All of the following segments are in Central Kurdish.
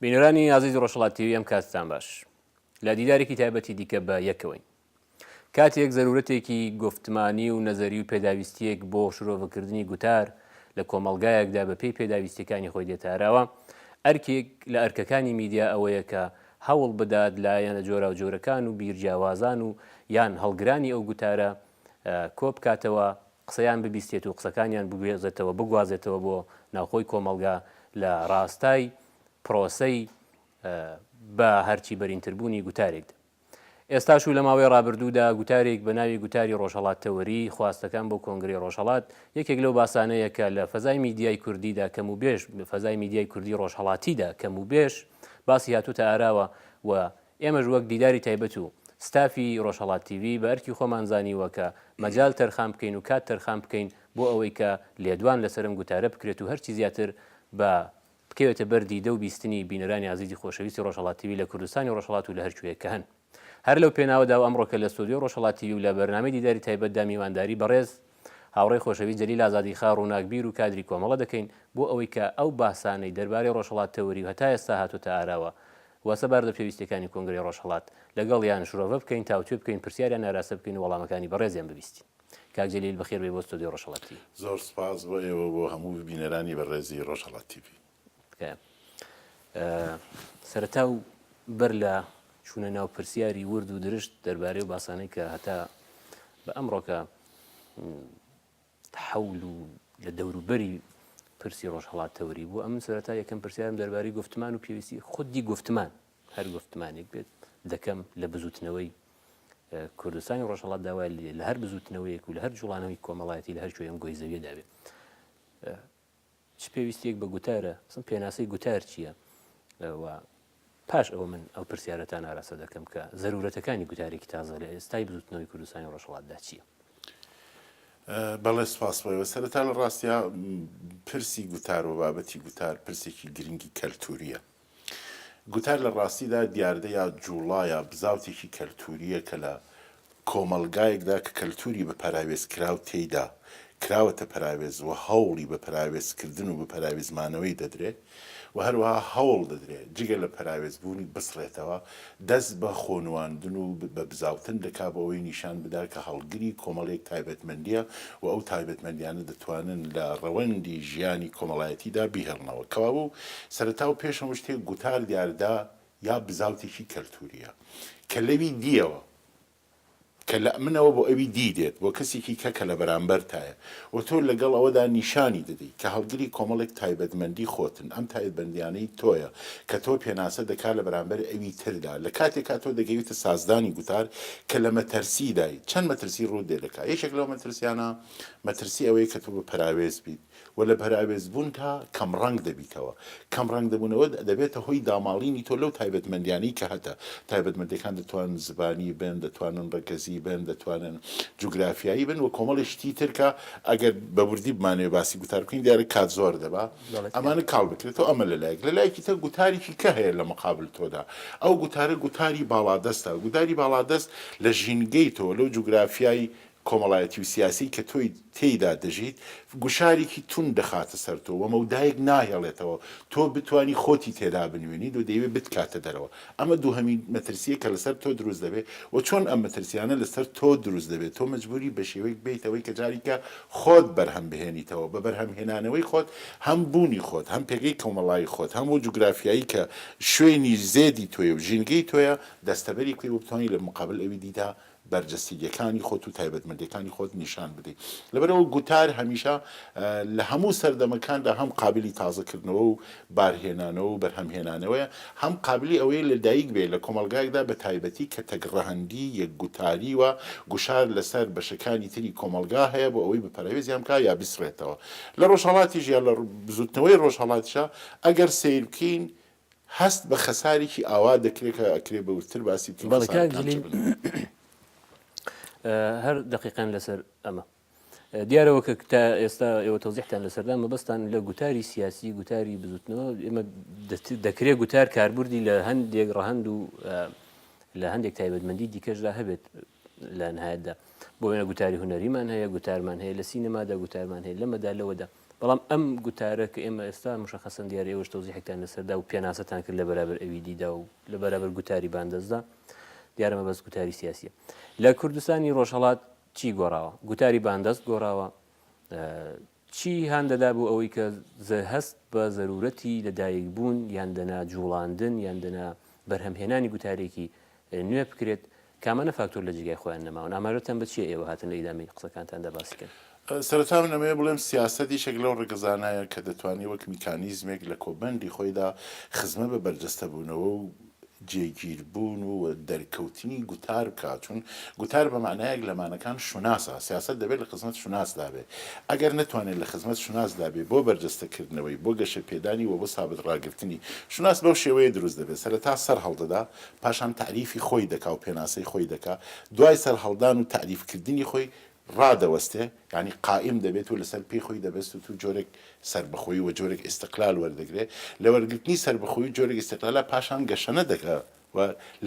بینەرانی ئازیزی ڕۆژهەڵات تیوی ئەم کاتتان باش لە دیدارێکی تایبەتی دیکە بە یەکەوەین کاتێک زەرورەتێکی گفتمانی و نەزەری و پێداویستیەک بۆ شرۆڤەکردنی گوتار لە کۆمەڵگایەکدا بە پێی پێداویستیەکانی خۆی دێتە ئاراوە ئەرکێک لە ئەرکەکانی میدیا ئەوەیە کە هەوڵ بدات لایەنە جۆراوجۆرەکان و بیرجیاوازان و یان هەڵگرانی ئەو گوتارە کۆبکاتەوە قسەیان ببیستێت و قسەکانیان بگوێزێتەوە بگوازێتەوە بۆ ناوخۆی کۆمەڵگا لە ڕاستای پرۆسەی بە هەرچی بەرینتربوونی گوتارێکدا. ئێستاش و لە ماوەی ڕابردوودا گوتارێک بە ناوی گوتاری ڕۆژهەڵاتتەوەری، خواستەکان بۆ کۆنگرەی ڕۆژهەڵات، یەکێک لەو باسانەیە کە لە فەزای میدیای کوردیدا کەموبێش فەزای میدیای کوردی ڕۆژهەڵاتیدا کەموبێش باسی هاتووتە ئاراوە و ئێمەش وەک دیداری تایبەت و ستافی ڕۆژهەڵات تیڤی بە ئەرکی خۆمان زانیوە کە مەجال تەرخان بکەین و کات تەرخان بکەین بۆ ئەوەی کە لێدوان لەسەر ئەم گوتارە بکرێت و هەرچی زیاتر بە بکەوێتە بەر دیدە و بیستنی بینەرانی ئازیزی خۆشەویستی ڕۆژهەڵات تیڤی لە کوردستانی ڕۆژهەڵات و لە هەر کوێیەک کە هەن. هەر لەو پێناوەدا و ئەمڕۆ کە لە ستۆدیۆی ڕۆژهەڵات تیڤی و لە بەرنامەی دیداری تایبەتدا میوانداری بەڕێز هاوڕێی خۆشەویست جەلیل ئازادیخا ڕووناکبیر و کادری کۆمەڵە دەکەین بۆ ئەوەی کە ئەو باسانەی دەربارەی ڕۆژهەڵات تەوەری و هەتا ئێستا هاتۆتە ئاراوە و سەبارەت بە پێویستیەکانی کۆنگرەی ڕۆژهەڵات لەگەڵیان شرۆڤە بکەین، تاوتوێ بکەین، پرسیاریان ئاراستە بکەین و وەڵامەکانی بەڕێزیان ببیستین. کاک جەلیل بەخێر بێی بۆ ستۆدیۆی ڕۆژهەڵات تیڤی. زۆر سوپاس بۆ ئێوە و بۆ هەموو بینەرانی بەڕێزی ڕۆژهەڵات تیڤی. تکایە سەرەتا و بەر لە چوونە ناو پرسیاری ورد و درشت دەربارەی ئەو باسانەی کە هەتا بە ئەمڕۆکە حەول و لە دەوروبەری پرسی ڕۆژهەڵات تەوەری بوو، ئەمن سەرەتا یەکەم پرسیارم دەربارەی گوفتمان و پێویستی خودی گوفتمان، هەر گوفتمانێک بێت، دەکەم لە بزووتنەوەی کوردستانی ڕۆژهەڵات داوای لە هەر بزووتنەوەیەک و لە هەر جوڵانەوەی کۆمەڵایەتی لە هەر کوێ ئەم گۆی زەویەدا بێ چ پێویستیەک بە گوتارە، ئەسڵەن پێناسەی گوتار چییە و پاش ئەوە من ئەو پرسیارەتان ئاراستە دەکەم کە زەرورەتەکانی گوتارێکی تازە لە ئێستای بزوتنەوەی کوردستانی ڕۆژهەڵاتدا چییە؟ بەڵێ سپاس بۆ ئێوە. سەرەتا لە ڕاستیا پرسی گوتار و بابەتی گوتار پرسێکی گرنگی کەلتوورییە. گوتار لە ڕاستیدا دیاردە یا جووڵە یا بزاوتێکی کەلتوورییە کە لە کۆمەڵگایەکدا کە کەلتووری بە پەراوێزکراو تێیدا کراوەتە پەراوێز و هەوڵی بە پەراوێزکردن و بە پەراوێزمانەوەی دەدرێ و هەروەها هەوڵ دەدرێ جگە لە پەراوێزبوونی بسڕێتەوە دەست بە خۆنواندن و بە بزاوتن دەکا بۆ ئەوەی نیشان بدا کە هەڵگری کۆمەڵێک تایبەتمەندییە و ئەو تایبەتمەندیانە دەتوانن لە ڕەوەندی ژیانی کۆمەڵایەتیدا بیهێڵنەوە. کەوابوو سەرەتا و پێش هەموو شتێک گوتار دیاردە یا بزاوتێکی کەلتوورییە کە لەوی دییەوە کە لە منەوە بۆ ئەوی دی دێت، بۆ کەسێکی کە کە لە بەرامبەرتایە و تۆ لەگەڵ ئەوەدا نیشانی دەدەی کە هەڵگری کۆمەڵێک تایبەتمەندی خۆتن، ئەم تایبەتمەندیانەی تۆیە کە تۆ پێناسە دەکا لە بەرامبەر ئەوی تردا، لە کاتێکا تۆ دەگەیتە سازدانی گوتار کە لە مەتەرسیدای، چەند مەترسی ڕووت لێ دەکا، یەکێک لەو مەترسیانە مەترسی ئەوەیە کە تۆ بە پەراوێز بیت، و لە پەراوێزبوونتا کەمڕەنگ دەبیتەوە، کەمڕەنگ دەبوونەوەت دەبێتە هۆی داماڵینی تۆ لەو تایبەتمەندیانەی کە هەتە، تایبەتمەندیەکان دەتوانن زبانی بن، دەتوانن ڕەگەزی بن، دەتوانن جوگرافیایی بن و کۆمەڵێ شتی تر کە ئەگەر بە وردی بمانەوێ باسی گوتار بکەین دیارە کات زۆر دەبا ئەمانە کاڵ بکرێتەوە، ئەمە لە لایەک، لە لایەکی تر گوتارێکی کە هەیە لە مقابل تۆدا، ئەو گوتارە گوتاری باڵادەستە، گوتاری باڵادەست لە ژینگەی تۆ، لەو جوگرافیای کۆمەڵایەتی و سیاسی کە تۆی تێیدا دەژیت گوشارێکی توند دەخاتە سەر تۆ و مەودایەک ناهێڵێتەوە تۆ بتوانی خۆتی تێدا بنوێنیت و دەیەوێت بتکاتە دەرەوە. ئەمە دووهەمین مەترسییە کە لەسەر تۆ دروست دەبێت و چۆن ئەم مەترسیانە لەسەر تۆ دروست دەبێت تۆ مەجبوری بە شێوەیەک بێیتەوەی کە جاریکە خۆت بەرهەم بهێنیتەوە بە بەرهەمهێنانەوەی خۆت هەم بوونی خۆت هەم پێگەی کۆمەڵایی خۆت هەم و جوگرافیایی کە شوێنی زێدی تۆیە و ژینگەی تۆیە دەستەبەری بکەی و بتوانی لە مقابل ئەوی دیدا بەرجەستگیەکانی خۆت و تایبەتمەندیەکانی خۆت نیشان بدەیت. لەبەرئەوە گوتار هەمیشە لە هەموو سەردەمەکاندا هەم قابلی تازەکردنەوە و بارهێنانەوە و بەرهەمهێنانەوەیە، هەم قابلی ئەوەیە لەدایک بێت لە کۆمەڵگایەکدا بە تایبەتی کە تەکڕەهەندی، یەکگوتاری و گوشار لەسەر بەشەکانی تری کۆمەڵگا هەیە بۆ ئەوەی بە پەراوێزیان بکا یا بسڕێتەوە. لە ڕۆژهەڵاتیش یا لە بزووتنەوەی ڕۆژهەڵاتیشا ئەگەر سەیر بکەین هەست بە خەسارێکی ئاوا دەکرێت کە ئەکرێ بە وردتر باسی بکەین بەڵێ کاک خەسارەکان چ جەلیل بن. هەر دەقیقەن لەسەر ئەمە دیارەوە کە تا ئێستا ئێوە تەوزیحتان لەسەردا مەبەستان لە گوتاری سیاسی گوتاری بزوتنەوە ئێمە دەکرێت گوتار کاربردی لە هەندێک ڕەهەند و لە هەندێک تایبەتمەندی دیکەشدا هەبێت لە نهایەتدا. بۆ وێنە گوتاری هونەریمان هەیە، گوتارمان هەیە لە سینەمادا، گوتارمان هەیە لەمەدا لەوەدا. بەڵام ئەم گوتارە کە ئێمە ئێستا مشەخەسەن دیارە ئێوەش تەوزیحێکتان لەسەر دا و پێناسەتان کرد لە بەرابەر ئەوی دیدا و لە بەرابەر گوتاری باندەستدا، دیارە مەبەست گوتاری سیاسییە. لە کوردستانی ڕۆژهەڵات چی گۆڕاوە؟ گوتاری باندەست گۆڕاوە؟ چی هان دەدا بۆ ئەوەی کە هەست بە زەرورەتی لە دایک بوون یان دەنا جوڵاندن یان دەنا بەرهەمهێنانی گوتارێکی نوێ بکرێت، کامانە فاکتۆر لە جێگای خۆیان نەماون؟ ئاماژەتان بە چییە ئێوە هاتن لە ئیدامەی قسەکانتاندا باسی کەن؟ سەرەتا من ئەمەوێ بڵێم سیاسەت یەکێک لەو ڕەگەزانەیە کە دەتوانێ وەک میکانیزمێک لە کۆبەندی خۆیدا خزمەت بە بەرجەستەبوونەوە و جێگیربوون و دەرکەوتنی گوتار بکات، چون گوتار بە مەعنایەک لە مانەکان شوناسە، سیاسەت دەبێت لە خزمەت شوناسدا بێت، ئەگەر نەتوانێت لە خزمەت شوناسدا بێت بۆ بەرجەستەکردنەوەی، بۆ گەشەپێدانی و بۆ سابت ڕاگرتنی، شوناس بەو شێوەیە دروست دەبێت، سەرەتا سەر هەڵدەدا، پاشان تەعریفی خۆی دەکا و پێناسەی خۆی دەکا، دوای سەرهەڵدان و تەعریفکردنی خۆی ڕادەوەستێ، یانی قائیم دەبێت و لەسەر پێی خۆی دەبەستێت و جۆرێک سەربەخۆیی و جۆرێک ئیستقلال وەردەگرێ، لە وەرگرتنی سەربەخۆیی و جۆرێک ئیستقلالا پاشان گەشەنە دەکا و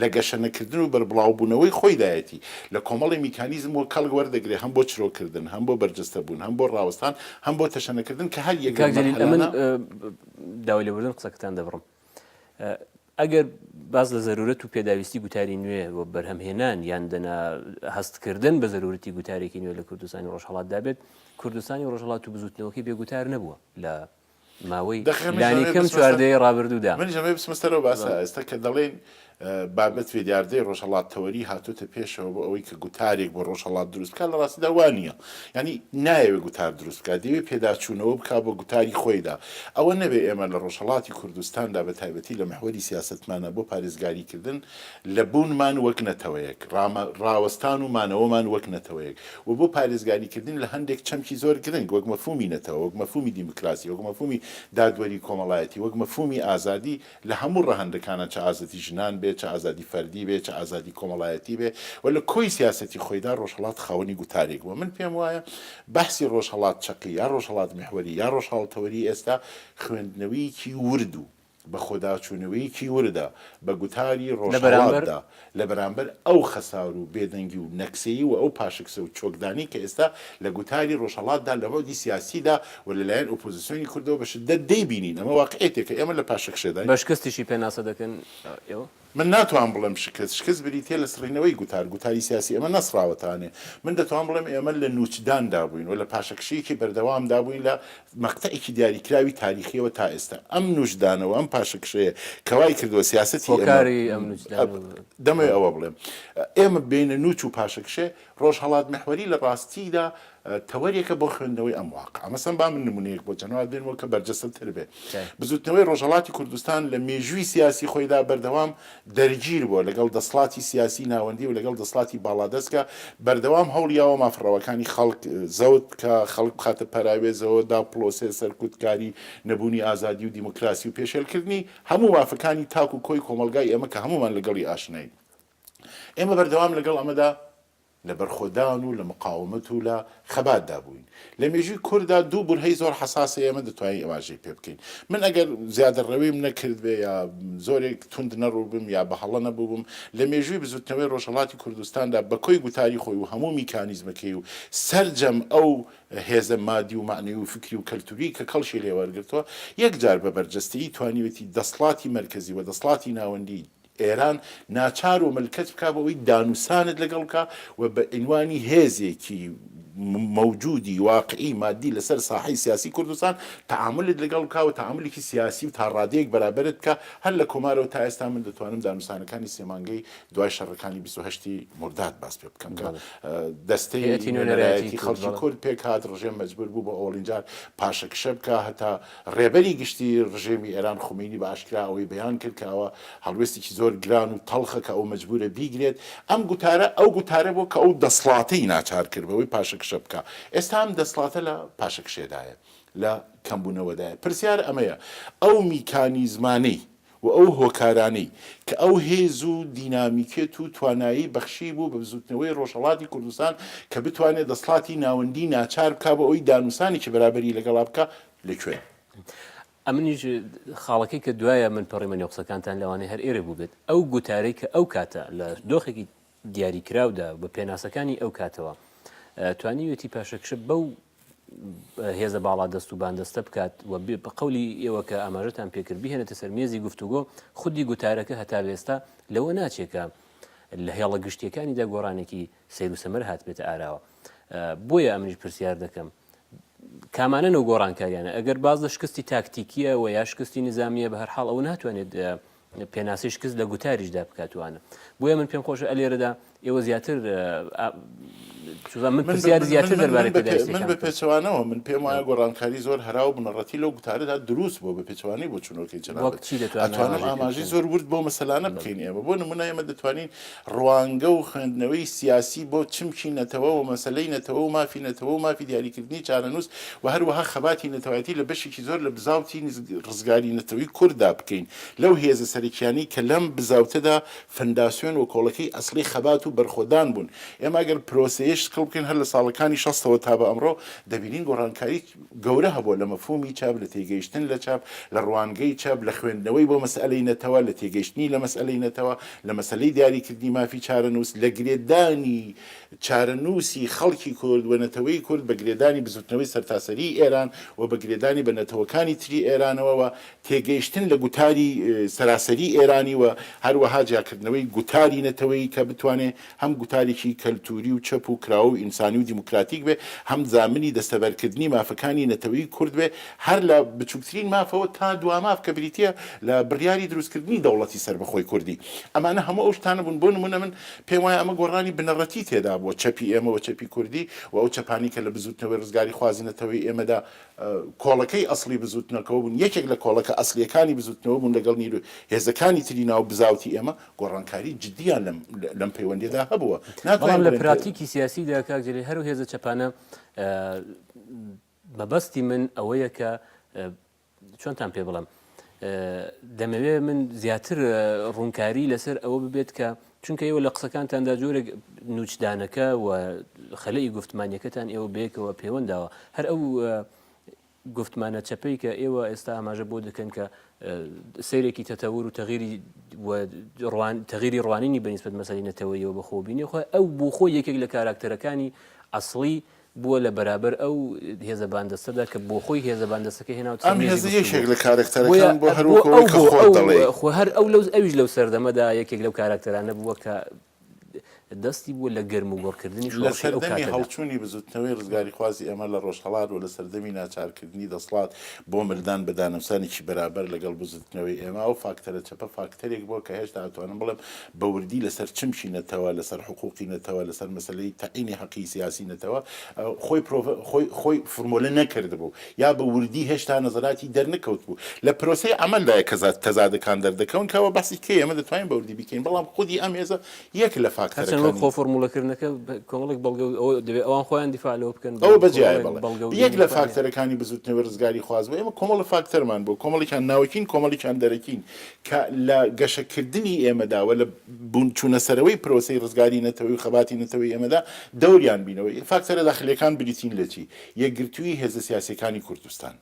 لە گەشەنەکردن و بەربڵاوبوونەوەی خۆیدایەتی لە کۆمەڵی میکانیزم وەک کەڵک وەردەگرێ هەم بۆ چرۆکردن، هەم بۆ بەرجەستەبوون، هەم بۆ ڕاوەستان، هەم بۆ تەشەنەکردن کە هەر یەک لەم کاک جەلیل ئەمن مەرحەلانە. داوای لێبوردن قسەکەتان دەبڕم. ئەگەر باس لە زەرورەت و پێداویستی گوتاری نوێ و بەرهەمهێنان یان دەنا هەستکردن بە زەرورەتی گوتارێکی نوێ لە کوردستانی ڕۆژهەڵاتدا بێت، کوردستانی ڕۆژهەڵات و بزووتنەوەکەی بێ گوتار نەبووە لە ماوەی دەقیقە منیش لانی ئەمەوێ کەم بچمە چوار سەر دەیەی ڕابردوودا. منیش ئەمەوێ بچمە سەر ئەو باسە ئێستا کە دەڵێین بابەت بێ دیاردەی ڕۆژهەڵات تەوەری هاتۆتە پێشەوە بۆ ئەوەی کە گوتارێک بۆ ڕۆژهەڵات دروست بکات لە ڕاستیدا وا نییە یانی نایەوێ گوتار دروست بکات دەیەوێ پێداچوونەوە بکات بۆ گوتاری خۆیدا ئەوە نەبێ ئێمە لە ڕۆژهەڵاتی کوردستاندا بە تایبەتی لە محوەری سیاسەتمانا بۆ پارێزگاری کردن لە بوونمان وەک نەتەوەیەک، ڕاوەستان و مانەوەمان وەک نەتەوەیەک و بۆ پارێزگاری کردن لە هەندێک چەمکی زۆر گرنگ وەک مەفهومی نەتەوە، وەک مەفهومی دیموکراسی، وەک مەفهومی دادوەری کۆمەڵایەتی، وەک مەفهومی ئازادی لە هەموو ڕەهەندەکانا چ ئازادی ژنان بێ، چ ئازادی فەردی بێ، چ ئازادی کۆمەڵایەتی بێ و لە کۆی سیاسەتی خۆیدا ڕۆژهەڵات خاوەنی گوتارێک بووە. من پێم وایە بەحسی ڕۆژهەڵات چەقی یا ڕۆژهەڵات میحوەری یا ڕۆژهەاڵتەوەری ئێستا خوێندنەوەیەکی ورد و بەخۆداچوونەوەیەکی وردە بە گوتاری ڕۆژهەڵاتدا لە بەرامبەر ئەو خەسار و بێدەنگی و نەکسەیی و ئەو پاشەکسە و چۆکدانەی کە ئێستا لە گوتاری ڕۆژهەڵاتدا لە بوعدی سیاسیدا و لە لایەن ئۆپۆزیسیۆنی کوردەوە بە شددەت دەیبینین. ئەمە واقعیەتێکە ئێمە لە پاشەکشێداین. بە شکستیشی پێناسە دەکەن ئێوە؟ من ناتوانم بڵێم شکست، شکست بریتییە لە سڕینەوەی گوتار، گوتاری سیاسی ئێمە نەسڕاوەتانێ. من دەتوانم بڵێم ئێمە لە نووچداندا بووین و لە پاشەکشەیەکی بەردەوامدا بووین لە مەقتەعێکی دیاریکراوی تاریخییەوە تا ئێستا. ئەم نووچدانە و ئەم پاشەکشەیە کە وای کردووە سیاسەتی ئێمە، هۆکاری ئەم نووچدان و. دەمەوێ ئەوە بڵێم ئێمە بێینە نووچ و پاشەکشێ، ڕۆژهەڵاتمحوەری لە ڕاستیدا تەوەرێکە بۆ خوێندنەوەی ئەم واقعە. مەسەن با من نموونەیەک بۆ جەنابت بێنمەوە کە بەرجەستەتر بێ. بزووتنەوەی ڕۆژهەڵاتی کوردستان لە مێژووی سیاسی خۆیدا بەردەوام دەرگیر بووە لەگەڵ دەسڵاتی سیاسی ناوەندی و لەگەڵ دەسڵاتی باڵادەست کە بەردەوام هەوڵیاوە مافە ڕەواکانی خەڵک زەوت بکا، خەڵک بخاتە پەراوێزەوە، داپڵۆسێ، سەرکوتکاری، نەبوونی ئازادی و دیموکراسی و پێشێلکردنی هەموو مافەکانی تاک و کۆی کۆمەڵگای ئێمە کە هەموومان لەگەڵی ئاشناین. ئێمە بەردەوام لەگەڵ ئەمەدا لە بەرخۆدان و لە مقاومەت و لە خەباتدا بووین. لە مێژووی کورددا دوو بورهەی زۆر حەساس هەیە ئێمە دەتوانین ئاماژەی پێ بکەین. من ئەگەر زیادەڕەویم نەکردبێ یا زۆرێک توند نەڕووبم یا بە هەڵە نەبووبم، لە مێژووی بزووتنەوەی ڕۆژهەڵاتی کوردستاندا بە کۆی گوتاری خۆی و هەموو میکانیزمەکەی و سەرجەم ئەو هێزە مادی و مەعنەوی و فکری و کەلتوری کە کەڵکی لێ وەرگرتووە، یەکجار بە بەرجەستەیی توانیوێتی دەسڵاتی مەرکەزی و دەسڵاتی ناوەندی ئێران ناچار و ملکەچ بکا بۆ ئەوەی دانوسانت لەگەڵ بکا و بە عینوانی هێزێکی مەوجودی واقعی مادی لەسەر ساحەی سیاسی کوردستان تەعامولت لەگەڵ بکا و تەعامولێکی سیاسی و تا ڕادەیەک بەرابەرت بکا هەر لە کۆمارەوە تا ئێستا من دەتوانم دانوسانەکانی سێ مانگەی دوای شەڕەکانی 28 ی مورداد باس پێ بکەم کە دەستەی نوێنەرایەتی خەڵکی کورد پێکهات ڕژێم مەجبور بوو بۆ ئەوەڵین جار پاشەکشە بکا هەتا ڕێبەری گشتی ڕژێمی ئێران خومەینی بە ئاشکرا ئەوەی بەیان کرد کە ئەوە هەڵوێستێکی زۆر گران و تەڵخە کە ئەو مەجبورە بیگرێت. ئەم گوتارە ئەو گوتارە بووە کە ئەو دەسڵاتەی ناچار کرد بەوەی پاشەکشە بکا. ئێستا ئەم دەسڵاتە لە پاشەکشێدایە، لە کەمبوونەوەدایە. پرسیار ئەمەیە ئەو میکانیزمانەی و ئەو هۆکارانەی کە ئەو هێز و دینامیکێت و توانایەی بەخشیبوو بە بزووتنەوەی ڕۆژهەڵاتی کوردستان کە بتوانێت دەسڵاتی ناوەندی ناچار بکا بۆ ئەوەی دانوسانێکی بەرابەری لەگەڵا بکا لە کوێن؟ ئەمنیش خاڵەکەی کە دوایە من پەڕیمە نێو قسەکانتان لەوانەیە هەر ئێرە بووبێت، ئەو گوتارەی کە ئەو کاتە لە دۆخێکی دیاریکراودا بە پێناسەکانی ئەو کاتەوە. توانیوێتی پاشەکشە بەو هێزە باڵادەست و باندەستە بکات و بە قەولی ئێوە کە ئاماژەتان پێکرد بیهێنێتە سەر مێزی گفتوگۆ، خودی گوتارەکە هەتا ئێستا لەوە ناچێ کە لە هێڵە گشتییەکانیدا گۆڕانێکی سەیر و سەمەر هاتبێتە ئاراوە. بۆیە ئەمنیش پرسیار دەکەم کامانەن ئەو گۆڕانکاریانە؟ ئەگەر باس لە شکستی تاکتیکییە و یا شکستی نیزامییە بە هەر حاڵ ئەوە ناتوانێت پێناسەی شکست لە گوتاریشدا بکات وانە بۆیە من پێم خۆشە ئەلێرەدا ئێوە زیاتر من پرسیار زیاتر دەربارەی من بە پێچەوانەوە من پێم وایە گۆڕانکاری زۆر هەرا و بنەڕەتی لەو گوتارەدا دروست بووە بە پێچەوانەی بۆچوونەکەی جەنابت ئەتوانم ئاماژەی زۆر ورد بۆ مەسەلانە بکەین ئێمە بۆ نمونە ئێمە دەتوانین ڕوانگە و خوێندنەوەی سیاسی بۆ چمکی نەتەوە و مەسەلەی نەتەوە و مافی نەتەوە و مافی دیاریکردنی چارەنووس و هەروەها خەباتی نەتەوایەتی لە بەشێکی زۆر لە بزاوتی ڕزگاری نەتەوەی کورددا بکەین لەو هێزە سەرەکیانەی کە لەم بزاوتەدا فەنداسیۆن و کۆڵەکەی ئەسڵی خەبات و بەرخۆدان بوون. ئێمە ئەگەر پرۆسەیەش سکڵ بکەین هەر لە ساڵەکانی شەستەوە تا بە ئەمڕۆ دەبینین گۆڕانکاری گەورە هەبووە لە مەفهومی چەپ، لە تێگەیشتن لە چەپ، لە ڕوانگەی چەپ، لە خوێندنەوەی بۆ مەسئەلەی نەتەوە، لە تێگەیشتنی لە مەسئەلەی نەتەوە، لە مەسەلەی دیاریکردنی مافی چارەنووس، لە گرێدانی چارەنووسی خەڵکی کورد و نەتەوەی کورد بە گرێدانی بزووتنەوەی سەرتاسەریی ئێران و بە گرێدانی بە نەتەوەکانی تری ئێرانەوە و تێگەیشتن لە گوتاری سەراسەری ئێرانی و هەروەها جیاکردنەوەی گوتاری نەتەوەیی کە بتوانێ هەم گوتارێکی کەلتووری و چەپ و کراوە و ئینسانی و دیموکراتیک بێ، هەم زامنی دەستەبەرکردنی مافەکانی نەتەوەی کورد بێ، هەر لە بچووکترین مافەوە تا دوا ماف کە بریتییە لە بڕیاری دروستکردنی دەوڵەتی سەربەخۆی کوردی. ئەمانە هەموو ئەو شتانە بوون. بۆ نموونە من پێم وایە ئەمە گۆڕانی بنەڕەتی تێدا بووە، چەپی ئێمە و چەپی کوردی و ئەو چەپانەی کە لە بزووتنەوەی ڕزگاریخوازی نەتەوەی ئێمەدا کۆڵەکەی ئەسڵی بزووتنەکەوە بوون، یەکێک لە کۆڵەکە ئەسڵییەکانی بزووتنەوە بوون لەگەڵ نیرو هێزەکانی تری ناو بزاوتی ئێمە، گۆڕانکاری جدییان لەم لەم پەیوەندییەدا هەبووە. بەڵام ناتوانین لە بڵێین کە. پراتیکی سیاسیدا کاک جەلیل هەر ئەو هێزە چەپانە مەبەستی من ئەوەیە کە چۆنتان پێ بڵێم دەمەوێ من زیاتر ڕوونکاری لەسەر ئەوە ببێت کە چونکە ئێوە لە قسەکانتاندا جۆرێک نوچدانەکە و خەلەی گفتمانیەکەتان ئێوە بەیەکەوە پەیوەنداوە هەر ئەو گفتمانە چەپەی کە ئێوە ئێستا ئاماژە بۆ دەکەن کە سەیرێکی تەتەور و تەغیری تەغیری ڕوانینی بەنیسبەت مەسەلی نەتەوەیەوە بەخۆ بینی خۆی ئەو بۆ خۆی یەکێک لە کاراکتەرەکانی ئەسڵی بووە لە بەرابەر ئەو هێزە باندەستەدا کە بۆ خۆی هێزە باندەستەکەی هێناوەتە سەر ئەم مێزی هێزە یەکێک گفتوگۆ. لە بۆیە کارەکتەرەکان بووە هەر بۆ وەکو ئەو ئەوەی کە بۆ خۆت ئەو دەڵێی. خۆ هەر ئەو لەو ئەویش لەو سەردەمەدا یەکێک لەو کاراکتەرانە بووە کە دەستی بووە لە گەرموگوڕکردنی لە شۆڕشی ئەو سەردەمی کاتەدا. هەڵچوونی بزووتنەوەی ڕزگاریخوازی ئێمە لە ڕۆژهەڵات و لە سەردەمی ناچارکردنی دەسڵات بۆ ملدان بە دانوسانێکی بەرابەر لەگەڵ بزووتنەوەی ئێمە، ئەو فاکتەرە چەپە فاکتەرێک بووە کە هێشتا ئەتوانم بڵێم بە وردی لەسەر چمکی نەتەوە، لەسەر حقوقی نەتەوە، لەسەر مەسەلەی تەعینی حەقی سیاسی نەتەوە خۆی پرۆڤە خۆی خۆی فرمۆلە نەکردبوو یا بە وردی هێشتا نەزەراتی دەرنەکەوتبوو. لە پرۆسەی عەمەلدایە کە تەزادەکان دەردەکەون کە ئەوە بەحسی کەیە ئێمە دەتوانین بە وردی بیکەین بەڵام خودی ئەم هێزە یەک لە هەرچەند وەک فاکتەرەکانی. خۆ فۆرموڵەکردنەکە کۆمەڵێک بەڵگە و ئەوە دەبێ ئەوان خۆیان دیفاع لەوە بکەن ئەوە بەڵام بە جیایە کۆمەڵێک بەڵێ. بەڵگە و یەک دەلیلی لە خۆیان هەیە. فاکتەرەکانی بزووتنەوەی ڕزگاریخواز بوو. ئێمە کۆمەڵە فاکتەرمان بووە، کۆمەڵێکیان ناوەکین، کۆمەڵێکیان دەرەکین. کە لە گەشەکردنی ئێمەدا و لە بوون چوونەسەرەوەی پرۆسەی ڕزگاری نەتەوەی و خەباتی نەتەوەی ئێمەدا دەوریان بینەوە. فاکتەرە داخلییەکان بریتین لە چی؟ یەکگرتوویی هێزە سیاسییەکانی کوردستان،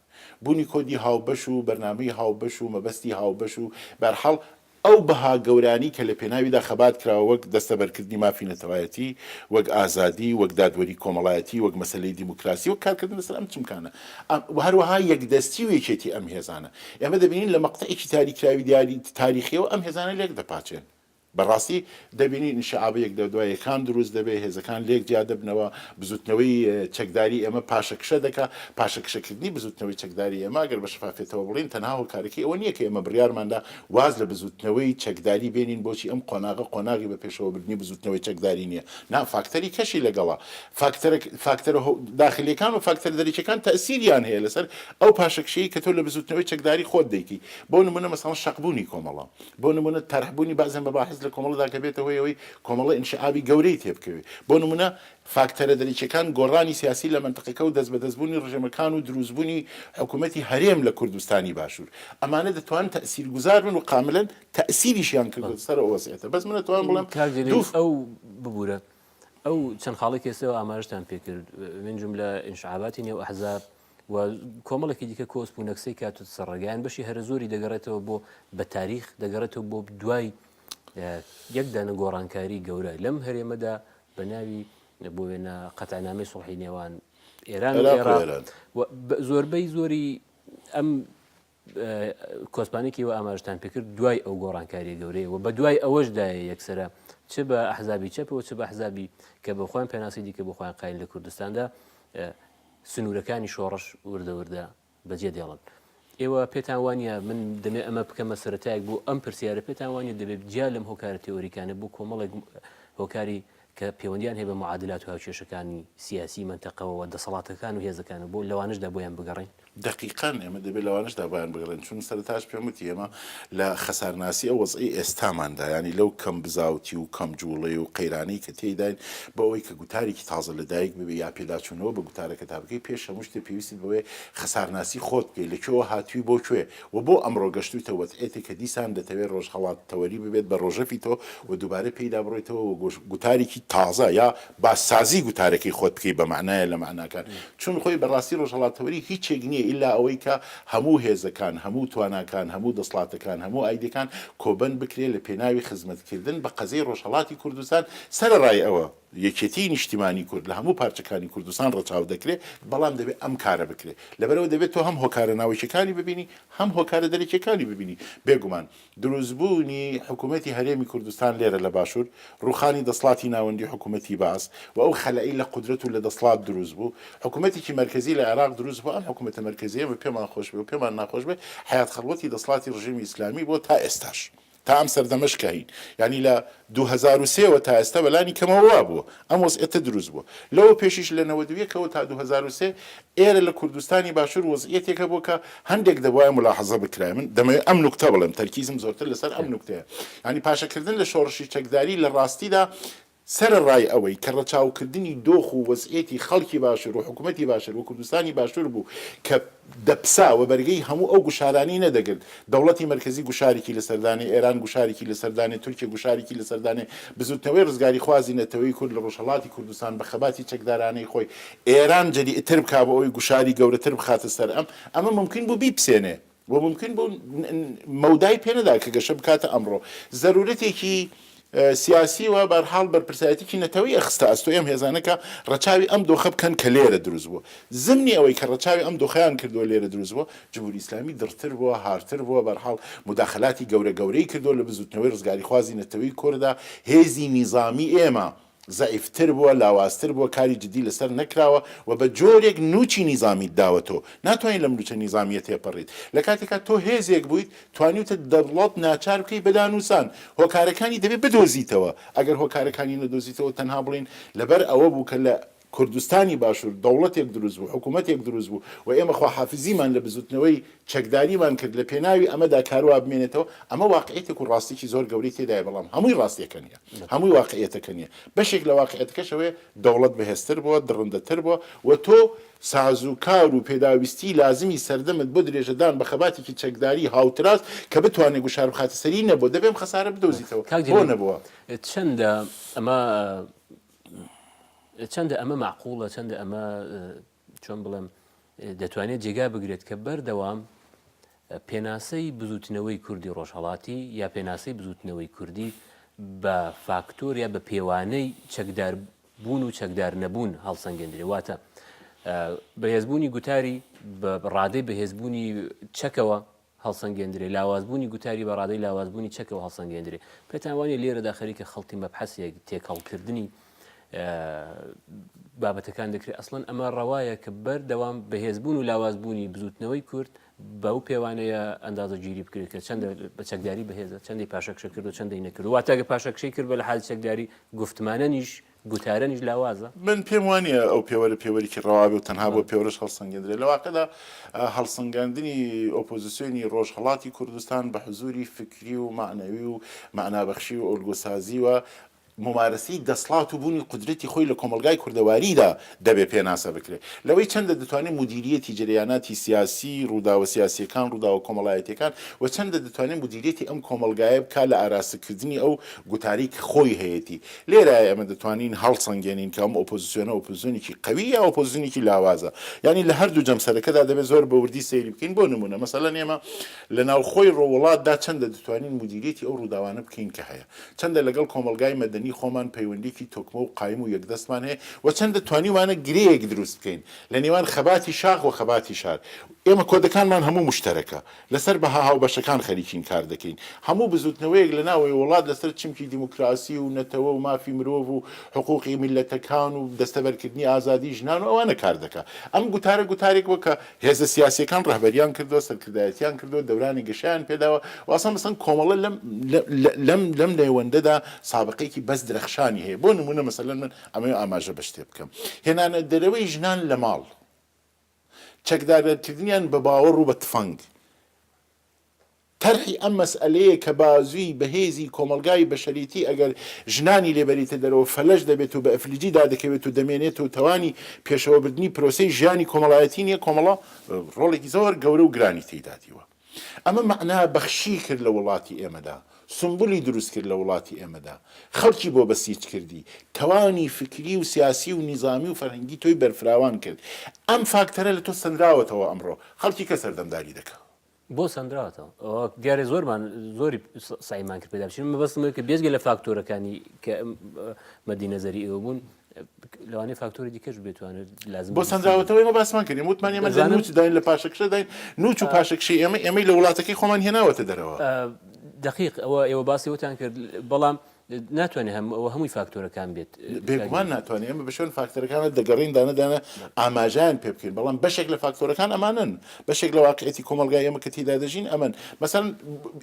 بوونی کۆدی هاوبەش و بەرنامەی هاوبەش و مەبەستی هاوبەش و بەهەرحاڵ ئەو بەها گەورانەی کە لە پێناویدا خەبات کراوە وەک دەستەبەرکردنی مافی نەتەوایەتی، وەک ئازادی، وەک دادوەری کۆمەڵایەتی، وەک مەسەلەی دیموکراسی، وەک کارکردن لەسەر ئەم چمکانە و هەروەها یەکدەستی و یەکێتی ئەم هێزانە. ئێمە دەبینین لە مەقتەعێکی تاریکراوی دیاری تاریخیەوە ئەم هێزانە لێک دەپاچێن. بە ڕاستی دەبینین ئینشعابە یەک لە دوای یەکان دروست دەبێ، هێزەکان لێک جیا دەبنەوە، بزوتنەوەی چەکداری ئێمە پاشەکشە دەکا، پاشەکشەکردنی بزوتنەوەی چەکداری ئێمە ئەگەر بە شەفافیەتەوە بڵێین تەنها هۆکارەکەی ئەوە نیە کە ئێمە بڕیارماندا واز لە بزوتنەوەی چەکداری بێنین بۆچی ئەم قۆناغە قۆناغی بە پێشەوەبردنی بزوتنەوەی چەکداری نیە نا فاکتەری کەشی لەگەڵە فاکتەرە فاکتەرە داخلیەکان و فاکتەرە دەرەکیەکان تەئسیریان هەیە لەسەر ئەو پاشەکشەی کە تۆ لە بزوتنەوەی چەکداری خۆت دەیکەی بۆ نمونە مەسەڵەن شەقبوونی کۆمەڵە بۆ نمونە تەرحبوونی بەعزێ مەباحیس لە کۆمەڵەدا کە بێتە هۆی ئەوەی کۆمەڵە ئینشعابی گەورەی تێبکەوێ بۆ نمونە فاکتەرە دەرەکیەکان گۆڕانی سیاسی لە مەنتقەکە و دەستبەدەستبوونی ڕژێمەکان و دروستبوونی حکوومەتی هەرێم لە کوردستانی باشوور ئەمانە دەتوانن تەئسیرگوزار بن و قاملەن تەئسیریشیان کردووەتە سەر ئەو وەزعیەتە بەس من ئەتوانم بڵێم کاک جەلیل دوو ئەو ببوورە ئەو چەند خاڵێک ئێستا ئاماژەتان پێکرد من جملە ئینشعاباتی نێو ئەحزاب و کۆمەڵێکی دیکە کۆسپ و نەکسەی کاتوتە سەر ڕێگایان بەشی هەرە زۆری دەگەڕێتەوە بۆ بە تاریخ دەگەڕێتەوە بۆ دوای یەک دانە گۆڕانکاری گەورە لەم هەرێمەدا بە ناوی. بۆ وێنە قەتعنامەی سوڵحی نێوان ئێران و عێراق زۆربەی زۆری ئەم کۆسپانێکی وە ئاماژتان پێکرد دوای ئەو گۆڕانکاریە گەورەیە و بە دوای ئەوەشدایە یەکسرە چ بە ئەحزابی چەپەوە چ بە ئەحزابی کە بە خۆیان پێناسی دیکە بۆ خۆیان قایل لە کوردستاندا سنوورەکانی شۆڕش وردە وردە بەجێ دێڵن. ئێوە پێتان وانە من دەمێ ئەمە بکەمە سەرەتایەک بۆ ئەم پرسیارە پێتان وانە دەبێت جیا لەم هۆکارە تێۆریکانە بۆ کۆمەڵێک هۆکاری کە پەیوەندیان هەیە بە معادلات و هاوکێشەکانی سیاسی مەنتەقەوە و دەسەڵاتەکان و هێزەکان و بۆ لەوانەشدا بۆیان بگەڕێین؟ دەقیقەن ئێمە دەبێت لەوانەشدا بۆیان بگەڕێین، چون سەرەتاش پێم وتی ئێمە لە خەسارناسی ئەو وەزعەی ئێستاماندا، یانی لەو کەم بزاوتی و کەم جووڵەی و قەیرانەی کە تێیداین، بۆ ئەوەی کە گوتارێکی تازە لەدایک ببێ یا پێداچوونەوە بە گوتارەکەتا بکەی، پێش هەموو شتێ پێویستت بەوەیە خەسارناسی خۆت بکەی، لە کوێوە هاتووی بۆ کوێ و بۆ ئەمڕۆ گەشتوویتە وەزعێتێک کە دیسان دەتەوێ ڕۆژهەڵاتتەوەری ببێت بە ڕۆژەفی تۆ و دووبارە پێیدا بڕۆیتەوە و گوتارێکی تازە یا بازسازی گوتارەکەی خۆت بکەی بە مەعنایە لە مەعناکان چون خۆی بە ڕاستی ڕۆژهەڵاتتەوەری هیچێک نییە ئیلا ئەوەی کە هەموو هێزەکان، هەموو تواناکان، هەموو دەسڵاتەکان، هەموو ئایدیەکان کۆبەند بکرێ لە پێناوی خزمەتکردن بە قەزیەی ڕۆژهەڵاتی کوردستان، سەرەڕای ئەوە یەکێتیی نیشتیمانی کورد لە هەموو پارچەکانی کوردستان ڕەچاو دەکرێ، بەڵام دەبێ ئەم کارە بکرێ. لەبەرئەوە دەبێ تۆ هەم هۆکارە ناوەکیەکانی ببینی، هەم هۆکارە دەرەکیەکانی ببینی. بێگومان دروستبوونی حکوومەتی هەرێمی کوردستان لێرە لە باشوور، ڕووخانی دەسڵاتی ناوەندی حکوومەتی بەعس و ئەو خەلەی لە قودرەت و لە دەسڵات دروست بوو، حکوومەتێکی مەرکەزی لە عێراق دروست بوو، ئەم حکوومەتە مەرکەزییە پێمان خۆش بێ و پێمان ناخۆش بێ حەیات خەڵوەتی دەسڵاتی ڕژێمی ئیسلامی بووە تا ئێستاش. تا ئەم سەردەمەش کە هەین یانی لە 2003 وە تا ئێستا بەلانی کەمەوە وا بووە ئەم وەزعیەتە دروست بووە لەوە پێشیش لە 91 ەوە تا 2003 ئێرە لە کوردستانی باشوور وەزعیەتێک هەبووە کە هەندێک دەبوایە مولاحەزە بکرایە من دەمەوێت ئەم نوکتە بڵێم تەرکیزم زۆرتر لەسەر ئەم نوکتەیە یانی پاشەکردن لە شۆڕشی چەکداری لە ڕاستیدا سەرەڕای ئەوەی کە ڕەچاوکردنی دۆخ و وەزعیەتی خەڵکی باشور و حکومەتی باشور و کوردستانی باشور بوو کە دەپسا و بەرگەی هەموو ئەو گوشارانەی نەدەگرت، دەوڵەتی مەرکەزی گوشارێکی لەسەر دانێ، ئێران گوشارێکی لەسەر دانێ، تورکیە گوشارێکی لەسەر دانێ، بزووتنەوەی ڕزگاریخوازی نەتەوەیی کورد لە ڕۆژهەڵاتی کوردستان بە خەباتی چەکدارانەی خۆی ئێران جەریئتر بکا بۆ ئەوەی گوشاری گەورەتر بخاتە سەر ئەم، ئەمە مومکین بوو بیپسێنێ و مومکین بوو مەودای پێ نەدا کە گەشە بکاتە ئەمڕۆ زەرورەتێکی سیاسی و بەرحاڵ بەرپرسایەتیی نەتەوەیی ئەخستە ئەستۆی ئەم هێزانە کە ڕەچاوی ئەم دۆخە بکەن کە لێرە دروست بووە. زمنی ئەوەی کە ڕەچاوی ئەم دۆخەیان کردووە لێرە دروست بووە، جمهوری ئیسلامی دڕتر بووە، هارتر بووە، بەرحاڵ موداخەلاتی گەورە گەورەی کردووە لە بزووتنەوەی ڕزگاریخوازی نەتەوەی کوردا، هێزی نیزامی ئێمە زەعیفتر بووە، لاوازتر بووە، کاری جدی لەسەر نەکراوە و بە جۆرێک نووچی نیزامیت داوە تۆ ناتوانی لەم نووچە نیزامییە تێپەڕیت. لە کاتێکا تۆ هێزێک بوویت توانیوتە دەوڵەت ناچار بکەی بە دانووسان. هۆکارەکانی دەبێ بدۆزیتەوە. ئەگەر هۆکارەکانی نەدۆزیتەوە تەنها بڵێین لەبەر ئەوە بوو کە لە کوردستانی باشوور دەوڵەتێک دروست بوو، حکوومەتێک دروست بوو و ئێمە خواحافیزیمان لە بزووتنەوەی چەکداریمان کرد لە پێناوی ئەمەدا کاروا بمێنێتەوە، ئەمە واقعیەتێک و ڕاستیی زۆر گەورەی تێدایە، بەڵام هەمووی ڕاستییەکە نییە، هەمووی واقعیەتەکە نییە. بەشێک لە واقعیەتەکەش ئەوەیە دەوڵەت بەهێزتر بووە، دڕندەتر بووە و تۆ سازوکار و پێداویستیی لازمی سەردەمت بۆ درێژەدان بە خەباتێکی چەکداریی هاوتراز کە بتوانێ گوشار بخاتە سەری نەبووە، دەبێ ئەم خەسارە بدۆزیتەوە. کاک بۆ جەلیل نەبووە؟ چەندە ئەمە چەندە ئەمە مەعقوڵە، چەندە ئەمە چۆن بڵێم دەتوانێت جێگا بگرێت کە بەردەوام پێناسەی بزوتنەوەی کوردی ڕۆژهەڵاتی یا پێناسەی بزوتنەوەی کوردی بە فاکتۆر یا بە پێوانەی چەکدار بوون و چەکدار نەبوون هەڵسەنگێندرێ واتە بەهێزبوونی گوتاری بە ڕادەی بەهێزبوونی چەکەوە هەڵسەنگێندرێ، لاوازبوونی گوتاری بە ڕادەی لاوازبوونی چەکەوە هەڵسەنگێندرێ. پێتان وانیە لێرەدا خەریکە خەڵتی مەبحەسێک، تێکەڵکردنی بابەتەکان دەکرێت؟ ئەسڵەن ئەمە ڕەوایە کە بەردەوام بەهێزبوون و لاوازبوونی بزووتنەوەی کورد بەو پێوانەیە ئەندازەگیری بکرێت کە چەندە بە چەکداری بەهێزە، چەندەی پاشەکشە کردو چەندەی نەکردو. واتە ئەگەر پاشەکشەی کرد بە لەحالی چەکداری گوفتمانەنیش گوتارەنیش لاوازە؟ من پێم وانیە ئەو پێوەرە پێوەرێکی ڕەوا بێ و تەنها بۆ پێوەرەش هەڵسەنگێندرێ. لە واقعدا هەڵسەنگاندنی ئۆپۆزیسیۆنی ڕۆژهەڵاتی کوردستان بە حزوری فکری و مەعنەوی و مەعنابەخشی و ئۆلگۆسازی و مومارەسەی دەسڵات و بوونی قودرەتی خۆی لە کۆمەڵگای کوردەواریدا دەبێ پێناسە بکرێ. لەوەی چەندە دەتوانێ مودیریەتی جەرەیاناتی سیاسی، ڕووداوە سیاسییەکان، ڕووداوە کۆمەڵایەتییەکان و چەندە دەتوانێ مودیریەتی ئەم کۆمەڵگایە بکا لە ئاراستەکردنی ئەو گوتارەی کە خۆی هەیەتی. لێرایە ئێمە دەتوانین هەڵسەنگێنین کە ئەم ئۆپۆزیسیۆنە ئۆپۆزیسیۆنێکی قەوی یا ئۆپۆزیسیۆنێکی لاوازە. یانی لە هەردوو جەمسەرەکەدا دەبێت زۆر بە وردی سەیری بکەین. بۆ نموونە مەسەلەن ئێمە لە ناوخۆی ڕۆوڵاتدا چەندە دەتوانین مودیریەتی ئەو ڕووداوانە بکەین کە هەیە. چەندە لەگەڵ کۆمەڵگای مەدەنی. مەدەنی خۆمان پەیوەندیەکی تۆکمە و قایم و یەکدەستمان هەیە و چەندە توانیومانە گرێیەک دروست بکەین لە نێوان خەباتی شاخ و خەباتی شار. ئێمە کۆدەکانمان هەموو موشتەرەکە. لەسەر بەها هاوبەشەکان خەریکین کار دەکەین. هەموو بزووتنەوەیەک لە ناوەوەی وڵات لەسەر چمکی دیموکراسی و نەتەوە و مافی مرۆڤ و حقوقی میللەتەکان و دەستەبەرکردنی ئازادی ژنان و ئەوانە کار دەکا. ئەم گوتارە گوتارێک بووە کە هێزە سیاسییەکان ڕەهبەریان کردووە، سەرکردایەتیان کردووە، دەورانی گەشەیان پێداوە و ئەسڵەن مەسەڵەن کۆمەڵە لەم لەم لەم نێوەندەدا سابقەیەکی بەس درەخشانی هەیە. بۆ نموونە مەسەلەن من ئەمەوێ ئاماژە بە شتێ بکەم. هێنانە دەرەوەی ژنان لە ماڵ، چەکدارکردنیان بە باوەڕ و بە تفەنگ، تەرحی ئەم مەسئەلەیە کە بازووی بەهێزی کۆمەڵگای بەشەریی ئەگەر ژنانی لێ بەریتە دەرەوە فەلەج دەبێت و بە ئەفلیجی دادەکەوێت و دەمێنێت و تەوانی پێشەوەبردنی پرۆسەی ژیانی کۆمەڵایەتی نیە، کۆمەڵە ڕۆڵێکی زۆر گەورە و گرانی تێیدا دیوە. ئەمە مەعنا بەخشی کرد لە وڵاتی ئێمەدا، سومبولی دروست کرد لە وڵاتی ئێمەدا، خەڵکی بۆ بەسیج کردی، تەوانی فکری و سیاسی و نیزامی و فەرهەنگی تۆی بەرفراوان کرد. ئەم فاکتەرە لە تۆ سەندراوەتەوە ئەمڕۆ خەڵکی کە سەردەمداری دەکا. بۆ سەندراوەتەوە؟ ئەوە دیارە زۆرمان زۆری سەعیمان کرد پێدا بچین مەبەستم ئەوەیە کە بێجگە لە فاکتۆرەکانی کە مەدی نەزەری ئێوە بوون لەوانەیە فاکتۆری دیکەش بێتوانێت لازم بۆ سەندراوەتەوە ئێمە باسمان کرد ئێمە وتمان ئێمە لە نوچ داین لە پاشەکشە داین نوچ و پاشەکشەی ئێمە ئێمەی لە وڵاتەکەی خۆمان هێناوەتە دەرەوە. دەقیق ئەوە ئێوە باسی وتان کرد بەڵام ناتوانێت هەم ئەوە هەمووی فاکتۆرەکان بێت. بێگومان ناتوانێت ئێمە بە شوێن فاکتەرەکانە دەگەڕین دانە دانە ئاماژەیان پێ بکەین بەڵام بەشێک لە فاکتۆرەکان ئەمانەن بەشێک لە واقعیەتی کۆمەڵگای ئێمە کە تێیدا دەژین ئەمەن مەسەن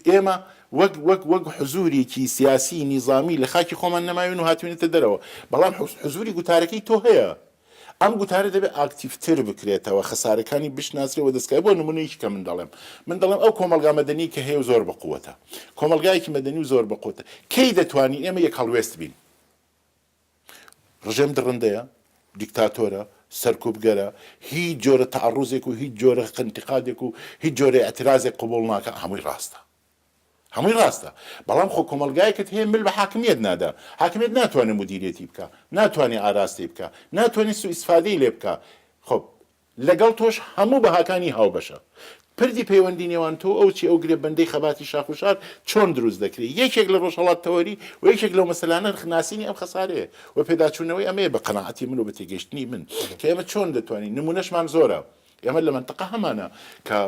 ئێمە وەک وەک وەک حزوورێکی سیاسی نیزامی لە خاکی خۆمان نەماوین و هاتوینەتە دەرەوە بەڵام حزووری گوتارەکەی تۆ هەیە ئەم گوتارە دەبێت ئاکتیڤتر بکرێتەوە، خەسارەکانی بشناسرێ و دەستکاری، بۆ نموونەیەکی کە من دەڵێم، من دەڵێم ئەو کۆمەڵگا مەدەنیی کە هەیە و زۆر بەقوەتە، کۆمەڵگایەکی مەدەنی و زۆر بەقوەتە، کەی دەتوانین ئێمە یەکهەڵوێست بین؟ ڕژێم دڕندەیە، دیکتاتۆرە، سەرکوبگەرە، هیچ جۆرە تەعەڕوزێک و هیچ جۆرە ئینتیقادێک و هیچ جۆرە ئیعترازێک قبوڵ ناکا، هەمووی ڕاستە. هەمووی ڕاستە بەڵام خۆ کۆمەڵگایەکت هەیە مل بە حاکمیەت نادا حاکمیەت ناتوانێت مدیریەتی بکا ناتوانێت ئاراستەی بکا ناتوانێت سوئیسفادەی لێ بکا خۆ لەگەڵ تۆش هەموو بەهاکانی هاوبەشە پردی پەیوەندی نێوان تۆ ئەو چی ئەو گرێ بەندەی خەباتی شاخ و شار چۆن دروست دەکرێت یەکێک لە ڕۆژهەڵات تەوەری و یەکێک لەو مەسەلانە ناسینی ئەم خەسارەیە و پێداچوونەوەی ئەمەیە بە قەناعەتی من و بە تێگەیشتنی من کە ئێمە چۆن دەتوانین نمونەشمان زۆرە ئێمە لە مەنتەقە هەمانە کە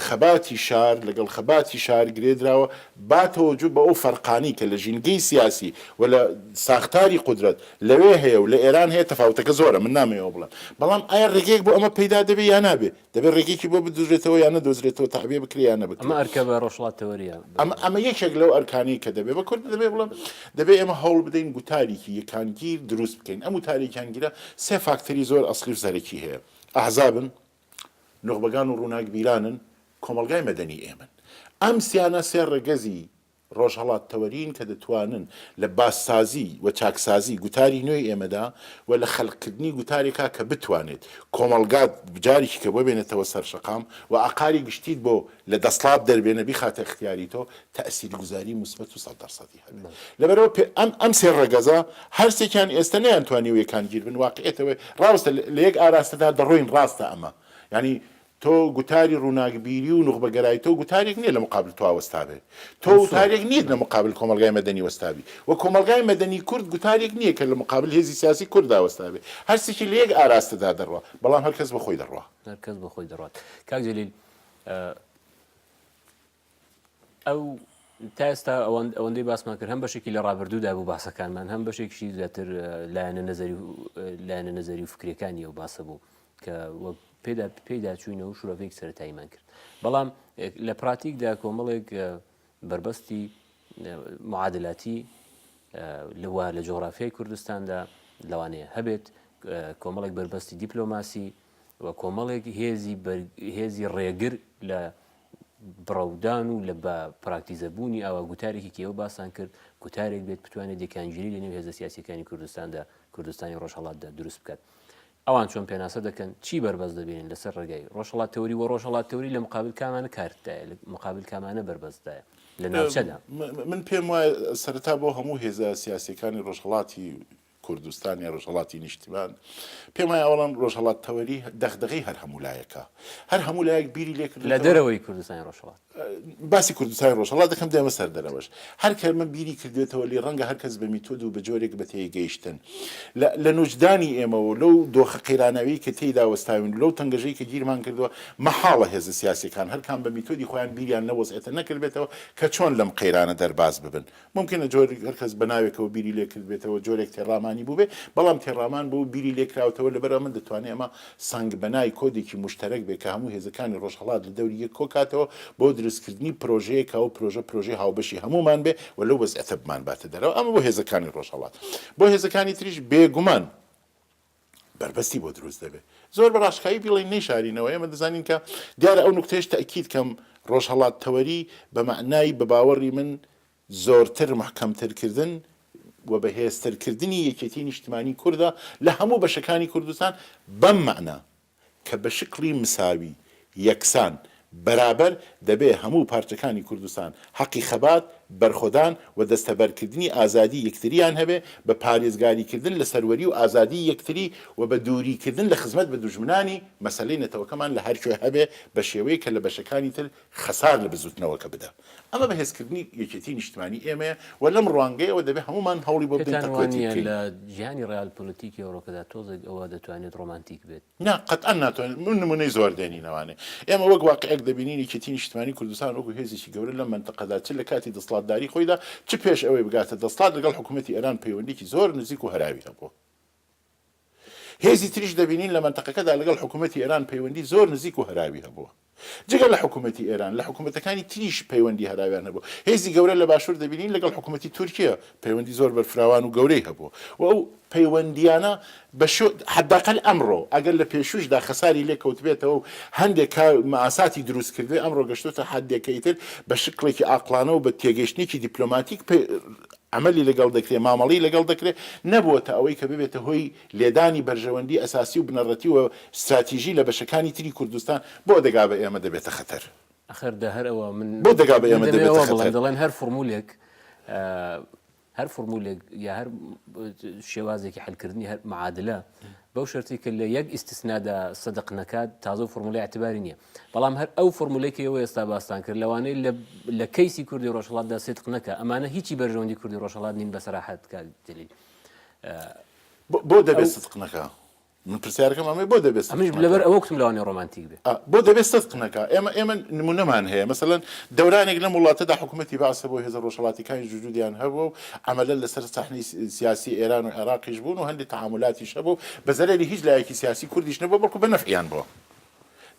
خەباتی شار لەگەڵ خەباتی شار گرێدراوە با تەوەجو بە ئەو فەرقانەی کە لە ژینگەی سیاسی و لە ساختاری قودرەت لەوێ هەیە و لە ئێران هەیە تەفاوتەکە زۆرە من نامەوێ ئەوە بڵێم بەڵام ئایا ڕێگەیەک بۆ ئەمە پەیدا دەبێ یا نابێ دەبێ ڕێگەیەکی بۆ بدۆزرێتەوە یا نەدۆزرێتەوە تەعبیە بکرێ یا نەبکرێ ئەمە ئەرکە بە ڕۆژهەڵات تەوەریە ئەمە ئەمە یەکێک لەو ئەرکانەی کە دەبێ بە کورد دەبێ بڵێم دەبێ ئێمە هەوڵ بدەین گوتارێکی یەکانگیر دروست بکەین ئەم وتارە یەکانگیرە سێ فاکتەری زۆر ئەسڵی و سەرەکی هەیە ئەحزابن، نوخبەگان و ڕووناکبیرانن، کۆمەڵگای مەدەنی ئێمەن. ئەم سیانە سێ ڕەگەزی ڕۆژهەڵات تەوەرین کە دەتوانن لە بازسازی و چاکسازی گوتاری نوێی ئێمەدا و لە خەلقکردنی گوتارێکا کە بتوانێت کۆمەڵگات جارێکی کە بۆ بێنێتەوە سەر شەقام و ئاقاری گشتیت بۆ لە دەسڵات دەربێنە بیخاتە ئیختیاری تۆ تەئسیرگوزاری موسبەت و سەد دەرسەدی هەبێت. لەبەرئەوە پێ ئەم ئەم سێ ڕەگەزە هەرسێکیان ئێستە نەیانتوانیوە یەکانگیر بن واقعیەتەوە ڕاستە لە یەک ئاراستەدا دەڕۆین ڕاستە ئەمە یانی تۆ گوتاری ڕووناکبیری و نوخبەگەرای تۆ گوتارێک نییە لە مقابل تۆ وەستابێ تۆ وتارێک نیت لە مقابل کۆمەڵگای مەدەنی وەستابی و کۆمەڵگای مەدەنی کورد گوتارێک نییە کە لە مقابل هێزی سیاسی کورددا وەستابێ هەرسێکی لە یەک ئاراستەدا دەڕوا بەڵام هەر کەس بە خۆی دەڕوا. هەر کەس بە خۆی دەڕوات. کاک جەلیل ئەو تا ئێستا ئەوەندەی باسمان کرد هەم بەشێکی لە ڕابردوودا بوو باسەکانمان هەم بەشێکیشی زیاتر لایەنە نەزەری و لایەنە نەزەری و فکرەکانی ئەو باسە بوو کە وەک پێدا پێدا چوینەوە و شرۆڤەیەک سەرەتاییمان کرد بەڵام لە پراتیکدا کۆمەڵێک بەربەستی معادلاتی لەوە لە جۆغرافیای کوردستاندا لەوانەیە هەبێت کۆمەڵێک بەربەستی دیپلۆماسی و کۆمەڵێک هێزی هێزی ڕێگر لە بڕەودان و لە بە پراکتیزەبوونی ئاوا گوتارێکی کە ئێوە باستان کرد، گوتارێک بێت بتوانێت یەکانگیری لە نێو هێزە سیاسییەکانی کوردستاندا، کوردستانی ڕۆژهەڵاتدا دروست بکات. ئەوان چۆن پێناسە دەکەن، چی بەربەست دەبینن لەسەر ڕێگای ڕۆژهەڵاتتەوەری و ڕۆژهەڵاتتەوەری لە مقابل کامانە کارتدایە، لە مقابل کامانە بەربەستدایە لە ناوچەدا؟ من پێم وایە سەرەتا بۆ هەموو هێزە سیاسییەکانی ڕۆژهەڵاتی. کوردستان یا ڕۆژهەڵاتی نیشتیمان، پێم وایە ئەوەڵەن ڕۆژهەڵات تەوەری دەغدەغەی هەر هەموو لایەکە، هەر هەموو لایەک بیری لێ لە کردۆتەوە. دەرەوەی کوردستانی ڕۆژهەڵات. باسی کوردستانی ڕۆژهەڵات دەکەم دێمە سەر دەرەوەش. هەر کە من بیری کردبێتەوە لێ ڕەنگە هەر کەس بە میتۆد و بە جۆرێک بە تێگەیشتن لە لە نوجدانی ئێمەوە و لەو دۆخە قەیراناویەی کە تێیدا وەستاوین و لەو تەنگەژەی کە گیرمان کردووە مەحاڵە هێزە سیاسیەکان هەر کام بە میتۆدی خۆیان بیریان لەو وەزعیەتە نەکردبێتەوە کە چۆن لەم قەیرانە دەرباز ببن. مومکینە جۆرێک هەر کەس بە ناوێکەوە بیری لێ کردبێتەوە، جۆرێک تێڕامانی بووبێ، بەڵام تێڕامان بوو و بیری لێ کراوەتەوە، لەبەر ئەمە دەتوانێ ئەمە سەنگبەنای کۆدێکی موشتەرەک بێ کە هەموو هێزەکانی ڕۆژهەڵات لە دەوری یەک کۆ کاتەوە بۆ دروستکردنی پرۆژەیەک کە ئەو پرۆژە پرۆژەی هاوبەشی هەموومان بێ و لەو وەزعیەتە بمانباتە دەرەوە. ئەمە بۆ هێزەکانی ڕۆژهەڵات. بۆ هێزەکانی تریش بێگومان بەربەستی بۆ دروست دەبێ. زۆر بە ڕاشکاوی بیڵێین نەیشارینەوە، ئێمە دەزانین کە دیارە ئەو نوکتەیەش تەئکید کەم، ڕۆژهەڵاتتەوەری بە مەعنای بە باوەڕی من زۆرتر مەحکەمتر کردن و بەهێزتر کردنی یەکێتی نیشتمانی کوردە لە هەموو بەشەکانی کوردستان بەم مەعنا کە بە شکڵی مساوی، یەکسان، بەرابەر دەبێ هەموو پارچەکانی کوردستان حەقی خەبات، بەرخۆدان و دەستەبەرکردنی ئازادی یەکتریان هەبێ بە پارێزگاری کردن لە سەروەری و ئازادی یەکتری و بە دووری کردن لە خزمەت بە دوژمنانی مەسەلەی نەتەوەکەمان لە هەرکوێ هەبێ بە شێوەیەک کە لە بەشەکانی تر خەسار لە بزوتنەوەکە بدا. ئەمە بەهێزکردنی یەکێتی نیشتمانی ئێمەیە و لەم ڕوانگەیەوە دەبێ هەموومان هەوڵی بۆ بدەین پێتان وا تەقویەتی نییە بکەین. لە جیهانی ڕیال پۆلیتیکی ئەوڕۆکەدا تۆزێک ئەوە دەتوانێت ڕۆمانتیک بێت؟ نا قەتعەن ناتوانێت، من نمونەی زۆر دێنینەوانێ. ئێمە وەک واقیعێک دەبینین یەکێتی نیشتمانی کوردستان وەکو هێزێکی گەورە لەم مەنتەقەدا چ لە کاتی دەسڵاتداری خۆیدا چ پێش ئەوەی بگاتە دەسڵات لەگەڵ حکوومەتی ئێران پەیوەندیی زۆر نزیک و هەراوی هەبووە. هێزی تریش دەبینین لە مەنتەقەکەدا لەگەڵ حکوومەتی ئێران پەیوەندی زۆر نزیک و هەراوی هەبووە. جگە لە حکوومەتی ئێران، لە حکوومەتەکانی تریش پەیوەندی هەراویان هەبووە. هێزی گەورە لە باشوور دەبینین لەگەڵ حکوومەتی تورکیە پەیوەندی زۆر بەرفراوان و گەورەی هەبووە و ئەو پەیوەندییانە بە شۆ حەداقەل ئەمڕۆ ئەگەر لە پێشووشدا خەساری لێ کەوتبێتەوە و هەندێک کا مەئاساتی دروست کردبێ ئەمڕۆ گەشتۆتە حەدێک کە ئیتر بە شکڵێکی ئاقڵانە و بە تێگەیشتنێکی دیپلۆماتیک پێ عەمەلی لەگەڵ دەکرێ، مامەڵەی لەگەڵ دەکرێ، نەبووەتە ئەوەی کە ببێتە هۆی لێدانی بەرژەوەندی ئەساسی و بنەڕەتی و ستراتیژی لە بەشەکانی تری کوردستان، بۆ دەگا بە ئێمە دەبێتە خەتەر. ئەخر دە هەر ئەوە من بۆ دەگا بە من ئێمە دەمەوێ دەبێتە ئەوە بڵێم خەتەر. دەڵێن هەر فورمولێک هەر فورمولێک یا هەر شێوازێکی حەلکردنی هەر معادلە بەو شەرتی کە لە یەک ئیستسنادا سەدق نەکات تازە و فورمولە اعتباری نییە بەڵام هەر ئەو فورمولەی کە ئێوە ئێستا باستان کرد لەوانەیە لە لە کەیسی کوردی ڕۆژهەڵاتدا سدق نەکا ئەمانە هیچی بەرژەوەندی کوردی ڕۆژهەڵات نین بە سەراحەت کاک جەلیل بۆ دەبێت ئەو سدق نەکا؟ من پرسیارەکەم ئەمەیە بۆ دەبێت سدق ئەمنیش لەبەر نەکا؟ ئەوە کوتم لەوانەیە ڕۆمانتیک بێ. ئا بۆ دەبێت سدق نەکا؟ ئێمە ئێمە نموونەمان هەیە مەسەلەن دەورانێک لەم وڵاتەدا حکوومەتی بەعس هەبووە هێزە ڕۆژهەڵاتیکانیش وجوودیان هەبووە و عەمەلەن لەسەر سەحنەی سیاسی ئێران و عێراقیش بوون و هەندێک تەعامولاتیش هەبوو بە زەرەری هیچ لایەکی سیاسی کوردیش نەبووە بەڵکو بە نەفعیان بووە.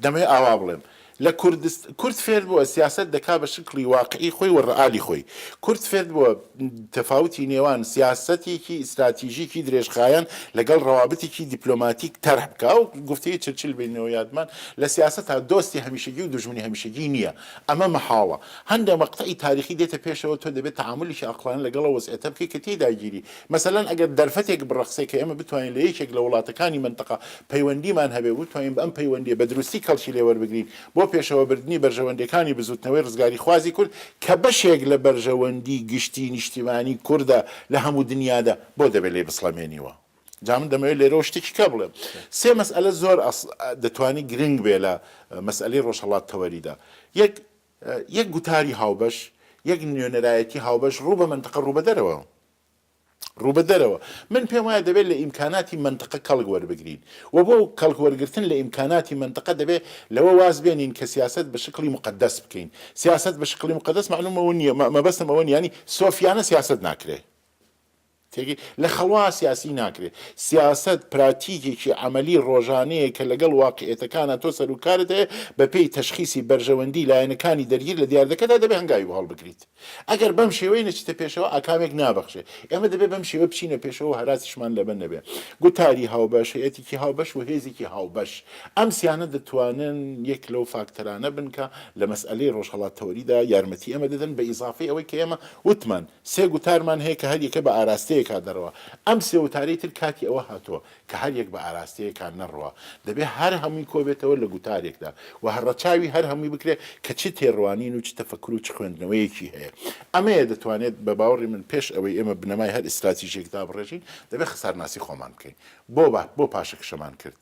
دەمەوێ ئاوا بڵێم لە کوردست کورد فێر بووە سیاسەت دەکا بە شکڵی واقعی خۆی و ڕئالی خۆی. کورد فێر بووە تەفاوتی نێوان سیاسەتێکی ئیستراتیژیکی درێژخایەن لەگەڵ ڕەوابتێکی دیپلۆماتیک تەرح بکا. ئەو گوفتەی چرچل بێنینەوە یادمان، لە سیاسەتا دۆستی هەمیشەگی و دوژمنی هەمیشەگی نییە. ئەمە مەحاڵە. هەندێ مەقتەعی تاریخی دێتە پێشەوە تۆ دەبێ تەعامولێکی ئاقڵانە لەگەڵ ئەو وەزعیەتە بکەی کە تێیدا گیری. مەسەلەن ئەگەر دەرفەتێک بڕەخسێ کە ئێمە بتوانین لە یەکێک لە وڵاتەکانی مەنتەقە پەیوەندیمان هەبێ و بتوانین بە ئەم پەیوەندییە بە دروستی کەڵکی لێ وەربگرین بۆ پێشەوەبردنی بەرژەوەندییەکانی بزووتنەوەی ڕزگاریخوازی کورد کە بەشێک لە بەرژەوەندی گشتی نیشتیمانی کوردە لە هەموو دنیادا، بۆ دەبێ لێی بسڵەمێنیوە؟ جا من دەمەوێت لێرەوە شتێکی کە بڵێم. سێ مەسئەلە زۆر دەتوانی گرنگ بێ لە مەسئەلەی ڕۆژهەڵاتتەوەریدا. یەک، یەک گوتاری هاوبەش، یەک نوێنەرایەتی هاوبەش ڕوو بە مەنتەقە ڕوو بە دەرەوە. ڕوو بە دەرەوە. من پێم وایە دەبێت لە ئیمکاناتی مەنتەقە کەڵک وەربگرین و بۆ کەڵک وەرگرتن لە ئیمکاناتی مەنتەقە دەبێت لەوە واز بێنین کە سیاسەت بە شکڵی موقەدەس بکەین. سیاسەت بە شکڵی موقەدەس مەعلوم ئەوە نییە، مەبەستم ئەوە نییە یانی سۆفیانە سیاسەت ناکرێ. تێگەی؟ لە خەڵوا سیاسی ناکرێ. سیاسەت پراتیکێکی عەمەلی ڕۆژانەیە کە لەگەڵ واقیعێتەکانا تۆ سەروکارت هەیە، بە پێی تەشخیسی بەرژەوەندی لایەنەکانی دەرگیر لە دیاردەکەدا دەبێ هەنگاوی بۆ هەڵبگریت. ئەگەر بەم شێوەیە نەچیتە پێشەوە ئاکامێک نابەخشێ. ئێمە دەبێ بەم شێوە بچینە پێشەوە و هەراسیشمان لەبەر نەبێ. گوتاری هاوبەش، هەیئەتێکی هاوبەش و هێزێکی هاوبەش. ئەم سیانە دەتوانن یەک لەو فاکتەرانە بن کە لە مەسئەلەی ڕۆژهەڵاتتەوەریدا یارمەتی ئێمە دەدەن بە ئیزافەی ئەوەی کە ئێمە وتمان سێ گوتارمان هەیە کە هەر یەکە بە ئاراستەیەک. ئاراستەیەکا دەڕوا. ئەم سێ وتارەی تر کاتی ئەوە هاتووە کە هەر یەک بە ئاراستەیەکا نەڕوا. دەبێ هەر هەمووی کۆ بێتەوە لە گوتارێکدا و ڕەچاوی هەر هەمووی بکرێ کە چ تێڕوانین و چ تەفەکور و چ خوێندنەوەیەکی هەیە. ئەمەیە دەتوانێت بە باوەڕی من پێش ئەوەی ئێمە بنەمای هەر ئیستراتیژێک دابڕێژین، دەبێ خەسارناسی خۆمان بکەین. بۆ بۆ پاشەکشەمان کرد؟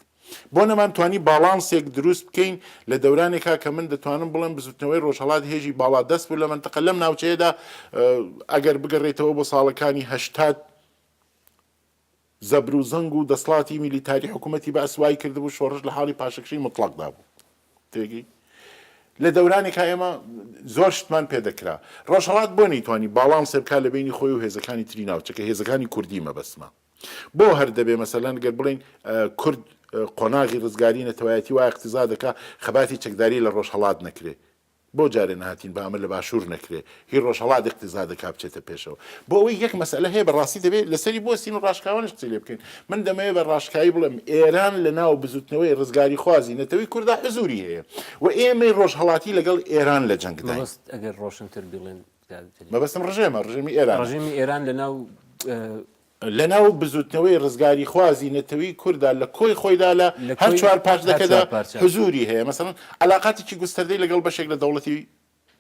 بۆ نەمانتوانی باڵانسێک دروست بکەین لە دەورانێکا کە من دەتوانم بڵێم بزوتنەوەی ڕۆژهەڵات هێژی باڵا دەست بوو لە مەنتەقە لەم ناوچەیەدا ئەگەر بگەڕێیتەوە بۆ ساڵەکانی 80 زەبر و زەنگ و دەسڵاتی میلیتاری حکوومەتی بەعس وای کردبوو شۆڕش لە حاڵی پاشەکشەی موتڵەقدا بوو. تێگەی؟ لە دەورانێکا ئێمە زۆر شتمان پێ دەکرا. ڕۆژهەڵات بۆ نەیتوانی باڵانسێ بکا لە بەینی خۆی و هێزەکانی تری ناوچەکە، هێزەکانی کوردی مەبەستمە. بۆ هەر دەبێ مەسەلەن گەر بڵێین کورد قۆناغی ڕزگاری نەتەوایەتی وا ئیقتیزا دەکا خەباتی چەکداری لە ڕۆژهەڵات نەکرێ بۆ جارێ نەهاتین با ئەمە لە باشوور نەکرێ هی ڕۆژهەڵات ئیقتیزا دەکا بچێتە پێشەوە بۆ ئەوەی یەک مەسەلە هەیە بە ڕاستی دەبێ لەسەری بوەستین و ڕاشکاوانەش قسەی لێ بکەین من دەمەوێ بە ڕاشکاوی بڵێم ئێران لە ناو بزوتنەوەی ڕزگاریخوازی نەتەوەی کوردا حزوری هەیە و ئێمەی ڕۆژهەڵاتی لەگەڵ ئێران لە جەنگداین. مەبەست ئەگەر ڕۆشنتر بیڵێن مەبەستم ڕژێمە، ڕژێمی ئێرانە. ڕژێمی ئێران لە ناو. لە ناو بزووتنەوەی ڕزگاریخوازی نەتەوی کورددا لە کۆی خۆیدا لە هەر چوار پارچەکەدا حزووری هەیە. مەسەڵەن عەلاقاتێکی گوستەردەی لەگەڵ بەشێک لە دەوڵەتی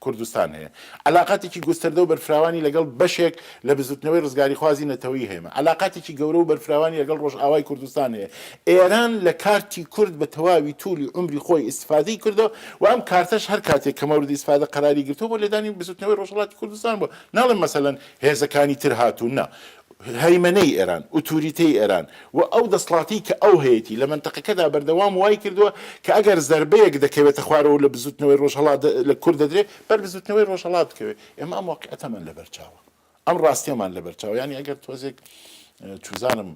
کوردستان هەیە. عەلاقاتێکی گوستەردە و بەرفراوانی لەگەڵ بەشێک لە بزووتنەوەی ڕزگاریخوازی نەتەوەیی هەیە. عەلاقاتێکی گەورە و بەرفراوانی لەگەڵ ڕۆژئاوای کوردستان هەیە. ئێران لە کارتی کورد بە تەواوی تولی عومری خۆی ئیستفادەی کردوە و ئەم کارتەش هەر کاتێک کە مەورد ئیستفادە قەراری گرتوە بۆ لێدانی بزوتنەوەی ڕۆژهەڵاتی کوردستان بوە. ناڵێم مەسەلەن هێزەکانی تر هاتوون نا. هەیمەنەی ئێران، ئوتوریتەی ئێران و ئەو دەسڵاتەی کە ئەو هەیەتی لە مەنتەقەکەدا بەردەوام وای کردوە کە ئەگەر زەربەیەک دەکەوێتە خوارەوە و لە بزوتنەوەی ڕۆژهەڵات لە کورد دەدرێ بەر بزوتنەوەی ڕۆژهەڵات بکەوێ. ئێمە ئەم واقیعەتەمان لەبەر چاوە. ئەم ڕاستیەمان لەبەر چاوە. یانی ئەگەر تۆزێک چوزانم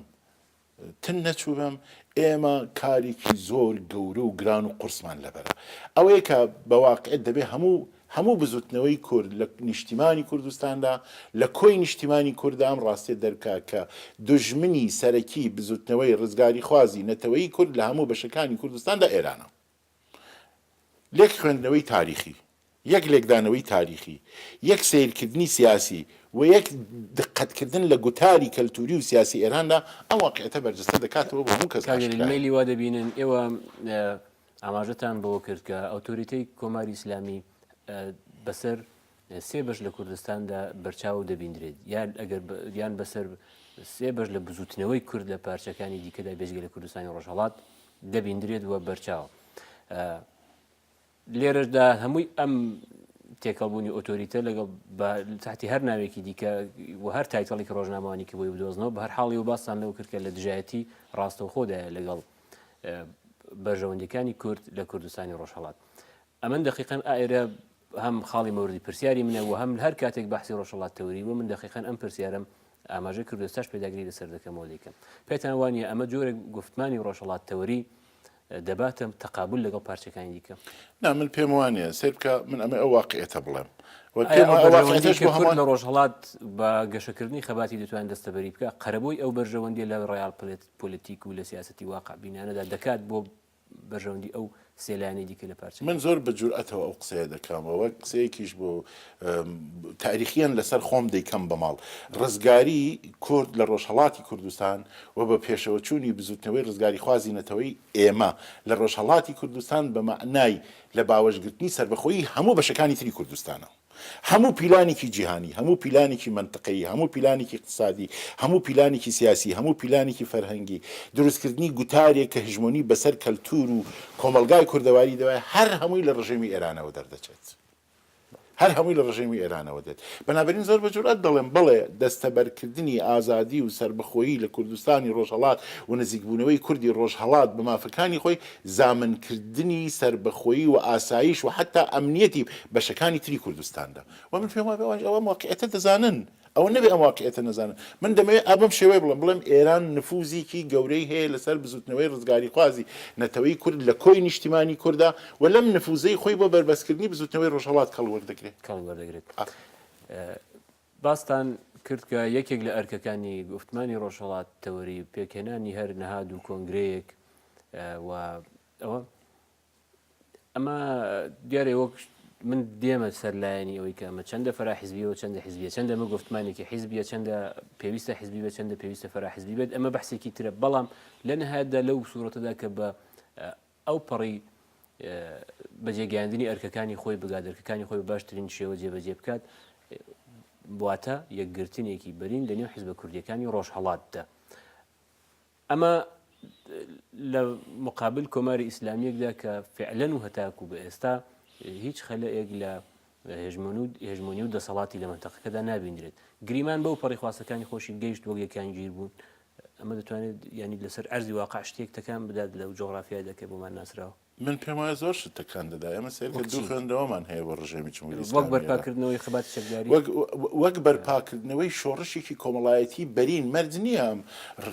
تن نەچووبم، ئێمە کارێکی زۆر گەورە و گران و قورسمان لەبەرە. ئەوەیە کە بە واقیع دەبێ هەموو هەموو بزووتنەوەی کورد لە نیشتیمانی کوردستاندا، لە کۆی نیشتیمانی کورددا ئەم ڕاستیە دەربکا کە دوژمنی سەرەکی بزووتنەوەی ڕزگاریخوازی نەتەوەیی کورد لە هەموو بەشەکانی کوردستاندا ئێرانە. لێک خوێندنەوەی تاریخی، یەک لێکدانەوەی تاریخی، یەک سەیرکردنی سیاسی و یەک دقەتکردن لە گوتاری کەلتووری و سیاسی ئێراندا ئەم واقیعەتە بەرجەستە دەکاتەوە بۆ هەموو کەس کاک جەلیل ئاشکرایە. مەیلی وا دەبینن ئێوە ئاماژەتان بەوە کرد کە ئەوتۆریتەی کۆماری ئیسلامی بەسەر سێ بەش لە کوردستاندا بەرچاو دەبیندرێت یان ئەگەر یان بەسەر سێ بەش لە بزوتنەوەی کورد لە پارچەکانی دیکەدا بێجگە لە کوردستانی ڕۆژهەڵات دەبیندرێت و بەرچاوە. لێرەشدا هەمووی ئەم تێکەڵبوونی ئۆتۆریتە لەگەڵ تحتی هەر ناوێکی دیکە و هەر title ێکی ڕۆژنامەوانی کە بۆی بدۆزنەوە بە هەر حاڵی و باستان لەو کرد کە لە دژایەتی ڕاستەوخۆدایە لەگەڵ بەرژەوەندیەکانی کورد لە کوردستانی ڕۆژهەڵات. ئەمن دەقیقەن ئائێرە هەم خاڵی مەوردی پرسیاری منە و هەم هەر کاتێک بەحسی ڕۆژهەڵات تەوەری بوو من دەقیقەن ئەم پرسیارەم ئاماژە کرد و ئێستاش پێداگری لەسەر دەکەمەوە دەیکەم. پێتان وانییە ئەمە جۆرێک گوفتمانی ڕۆژهەڵات تەوەری دەباتە تەقابول لەگەڵ پارچەکانی دیکە؟ نا من پێم وانییە. سەیر بکە من ئەمە ئەو واقیعەتە بڵێم و ئایا پێم ئەو وایە ئەو بەرژەوەندیەی واقیعەتەش کە بۆ کورد هەمووان لە ڕۆژهەڵات بە گەشەکردنی خەباتی دەتوانێت دەستەبەری بکا قەرەبووی ئەو بەرژەوەندیە لە ڕیال پۆلیتیک و لە سیاسەتی واقع بینانەدا دەکات بۆ بەرژەوەندی ئەو سێ لایەنەی دیکە لە پارچەکە. من زۆر بە جورئەتەوە ئەو قسەیە دەکەم و وەک قسەیەکیش بۆ تاریخییەن لەسەر خۆم دەیکەم بە ماڵ. ڕزگاری کورد لە ڕۆژهەڵاتی کوردستان و بە پێشەوەچوونی بزووتنەوەی ڕزگاریخوازی نەتەوەیی ئێمە لە ڕۆژهەڵاتی کوردستان بە مەعنای لە باوەشگرتنی سەربەخۆیی هەموو بەشەکانی تری کوردستانە. هەموو پیلانێکی جیهانی، هەموو پیلانێکی مەنتقەیی، هەموو پیلانێکی ئیقتسادی، هەموو پیلانێکی سیاسی، هەموو پیلانێکی فەرهەنگی، دروستکردنی گوتارێک کە هژمۆنی بەسەر کەلتوور و کۆمەڵگای کوردەواری دەوایە، هەر هەمووی لە ڕژێمی ئێرانەوە دەردەچێت. هەر هەمووی لە ڕژێمی ئێرانەوە دێت. بەنابەرین زۆر بە جورئەت دەڵێم، بەڵێ دەستەبەرکردنی ئازادی و سەربەخۆیی لە کوردستانی ڕۆژهەڵات و نزیکبوونەوەی کوردی ڕۆژهەڵات بە مافەکانی خۆی، زامنکردنی سەربەخۆیی و ئاسایش و حەتا ئەمنیەتی بەشەکانی تری کوردستاندا و من پێم وابێ ئەوانیش ئەوە واقیعەتە دەزانن ئەوە نەبێ ئەم واقیعەتە نەزانن من دەمەوێ ئا بەم شێوەیە بڵێم بڵێم ئێران نفوزێکی گەورەی هەیە لەسەر بزوتنەوەی ڕزگاریخوازی نەتەوەی کورد لە کۆی نیشتیمانی کوردا و لەم نفوزەی خۆی بۆ بەربەستکردنی بزوتنەوەی ڕۆژهەڵات کەڵ وەردەگرێ. کەڵک وەردەگرێت. باستان کرد کە یەکێک لە ئەرکەکانی گوفتمانی ڕۆژهەڵات تەوەری پێکهێنانی هەر نەهاد و کۆنگرەیەک و ئەوە ئەمە دیارە وەک من دێمە سەر لایەنی ئەوەی کە ئەمە چەندە فەراحیزبیە و چەندە حیزبیە، چەندە ئەمە گوفتمانێکی حیزبیە، چەندە پێویستە حیزبی بێت، چەندە پێویستە فەراحیزبی بێت، ئەمە بەحسێکی ترە، بەڵام لە نهایەتدا لەو سوورەتەدا کە بە ئەو پەڕی بەجێگەیاندنی ئەرکەکانی خۆی بگات، ئەرکەکانی خۆی بە باشترین شێوە جێبەجێ بکات، واتە یەکگرتنێکی بەرین لە نێو حیزبە کوردیەکانی ڕۆژهەڵاتدا. ئەمە لە مقابل کۆماری ئیسلامییەکدا کە فعلەن و هەتاکوو بە ئێستا هیچ خەلەئێک لە هێژمۆنی و دەسەڵاتی لە مەنتەقەکەدا نابیندرێت. گریمان بەو پەڕی خواستەکانی خۆشی گەیشت وەک یەکانگیر بوون. ئەمە دەتوانێت یانی لەسەر ئەرزی واقع شتێک تەکان بدات لەو جۆغرافیایەدا کە بۆمان ناسراوە. من پێم وایە زۆر شت تەکان دەدا. ئێمە سەیرکە وەک دوو چی؟ خوێندنەوەمان هەیە بۆ ڕژێمی جمهوری وەک ئیسلامی ئێران. بەرپاکردنەوەی خەباتی چەکداری؟ وەک وەک بەرپاکردنەوەی شۆڕشێکی کۆمەڵایەتی بەرین، مەرج نییە ئەم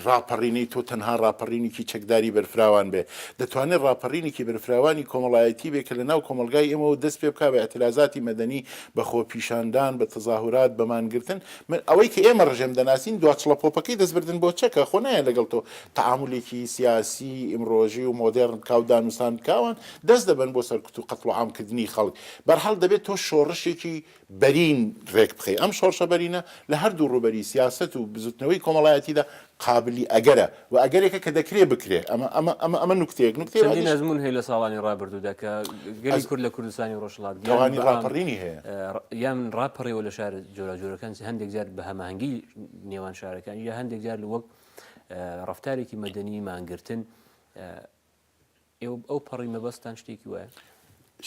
ڕاپەڕینەی تۆ تەنها ڕاپەڕینێکی چەکداری بەرفراوان بێ، دەتوانێ ڕاپەڕینێکی بەرفراوانی کۆمەڵایەتی بێ کە لە ناو کۆمەڵگای ئێمەوە دەست پێ بکا بە ئیعترازاتی مەدەنی، بە خۆپیشاندان، بە تەزاهورات، بە مانگرتن. من ئەوەی کە ئێمە ڕژێم دەناسین دوا چڵەپۆپەکەی دەستبردن بۆ چەکە، خۆ نایەن لەگەڵ تۆ تەعامولێکی سیاسی ئیمڕۆژی و مۆدێڕن بکا و دانوستان بکا، ئەوان دەست دەبەن بۆ سەرکوت و قەتڵوعام کردنی خەڵک. بەرحاڵ دەبێت تۆ شۆڕشێکی بەرین ڕێک بخەی. ئەم شۆڕشە بەرینە لە هەردوو ڕووبەری سیاسەت و بزوتنەوەی کۆمەڵایەتیدا قابلی ئەگەرە و ئەگەرێکە کە دەکرێ بکرێ. ئەمە ئەمە ئەمە ئەمە نوکتەیەک. نوکتەی چەندین بعدیش ئەزموون هەیە لە ساڵانی ڕابردوودا کە گەلی ئەز کورد لە کوردستانی ڕۆژهەڵات یان تەوانی بە عام ڕاپەڕینی هەیە. یان ڕاپەڕیوە لە شارە جۆراوجۆرەکان، هەندێک جار بە هەماهەنگی نێوان شارەکان یا هەندێک جار وەک ڕەفتارێکی مەدەنی مانگرتن ئێوە ئەو پەڕی مەبەستتان شتێکی وایە؟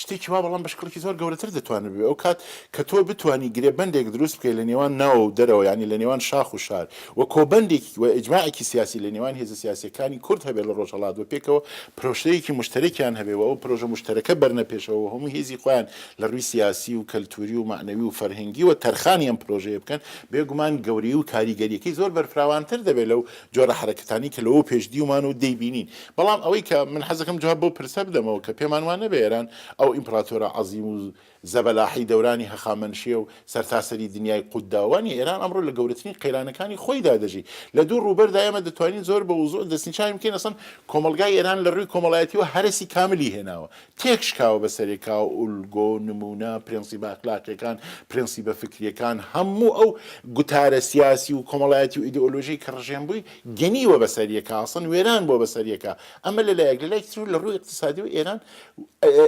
شتێکی وا بەڵام بە شکڵێکی زۆر گەورەتر دەتوانێت بێ ئەو کات کە تۆ بتانی گرێبەندێک دروست بکەیت لە نێوان ناوە و دەرەوە ینی لە نێوان شاخ و شار و کۆبەندێکی و ئیجماعێکی سیاسی لە نێوان هێزە سیاسەکانی کورد هەبێت لە ڕۆژهەڵات و پێکەوە پرۆژەیەکی مشتەرەکیان هەبێ و ئەو پرۆژە مشتەرەکە بەرنە پێشەوە و هەموو هێزی خۆیان لە ڕووی سیاسی و کەلتوری و مەعنەوی و فەرهەنگی و تەرخانی ئەم پرۆژەیە بکەن بێگومان گەورەی و کاریگەریەکەی زۆر بەرفراوانتر دەبێت لەو جۆرە حەرەکەتانەی کە لەوە پێش دیومان و دەیبینین. بەڵام ئەوەی کە من حەزەکەم جواب بەو پرسە بدەمەوە کە پێمان وا نەبێ ئێران ئەو ئیمپڕاتۆرە عەزیم و زەبەلاحەی دەورانی هەخامەنشیە و سەرتاسەری دنیای قوت داوە. وا نیە. ئێران ئەمڕۆ لە گەورەترین قەیرانەکانی خۆیدا دەژی. لە دوو ڕووبەردا ئێمە دەتوانین زۆر بە وزوح دەستنیشانی بکەین ئەسڵەن کۆمەڵگای ئێران لە ڕووی کۆمەڵایەتیەوە هەرەسی کاملی هێناوە. تێکشکاوە بەسەرێکا و ئولگۆ، نموونە، پرێنسیبە ئەخلاقیەکان، پرێنسیبە فکریەکان، هەموو ئەو گوتارە سیاسی و کۆمەڵایەتی و ئیدئۆلۆژیەی کە ڕژێم بووی گەنیوە بەسەریەکا، ئەسڵەن وێران بووە بەسەریەکا. ئەمە لە لایەک، لە لایەکی ترەوە لە ڕووی ئیقتیسادیەوە ئێران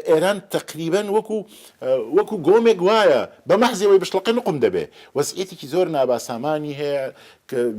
ئێران تەقریبەن وەکوو وەکوو گۆمێک وایە بە مەحزی ئەوەی بشڵەقێ نوقم دەبێ. وەزعیەتێکی زۆر ناباسامانی هەیە،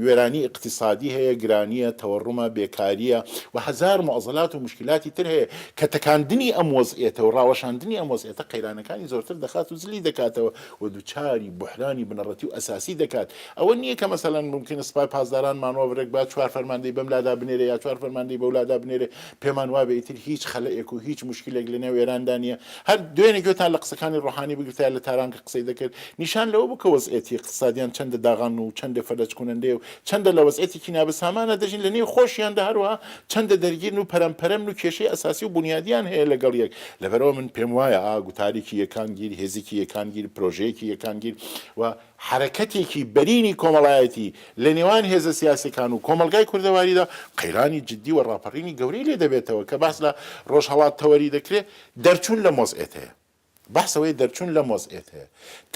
وێرانی ئیقتیسادی هەیە، گرانییە، تەوەڕومە، بێکارییە و هەزار موعزەلات و موشکیلاتی تر هەیە کە تەکاندنی ئەم وەزعیەتە و ڕاوەشاندنی ئەم وەزعیەتە قەیرانەکانی زۆرتر دەخات و زلی دەکاتەوە و دوچاری بوحرانی بنەڕەتی و ئەساسی دەکات. ئەوە نییە کە مەسەلەن مومکینە سپای پاسداران مانۆڤرێک با چوار فەرماندەی بەم لادا بنێرێ یا چوار فەرماندەی بەو لادا بنێرێ پێمان وابێ ئیتر هیچ خەلەئێک و هیچ موشکیلێک لە نێو ئێراندا نییە. هەر دوێنێ گوێتان لە قسەکانی ڕۆحانی بگرتایە لە تاران کە قسەی دەکرد نیشان لەوە بوو کە وەزعیەتی ئیقتسادیان چەندە داغان و چەندە فەلەج کونەندەیە و چەندە لە وەزعیەتێکی نابسامانە دەژین لە نێو خۆشیاندا هەروەها چەندە دەرگیرن و پەرەم پەرەمن و کێشەی ئەساسی و بونیادیان هەیە لەگەڵ یەک لەبەرئەوە من پێم وایە ئا گوتارێکی یەکانگیر هێزێکی یەکانگیر پرۆژەیەکی یەکانگیر و حەرەکەتێکی بەرینی کۆمەڵایەتی لە نێوان هێزە سیاسیەکان و کۆمەڵگای کوردەواریدا قەیرانی جدی و ڕاپەڕینی گەورەی لێ دەبێتەوە کە باس لە ڕۆژهەڵات تەوەری دەکرێ دەرچوون لەم وەزعێتەیە. بەحس ئەوەیە دەرچوون لەم وەزعێتەیە.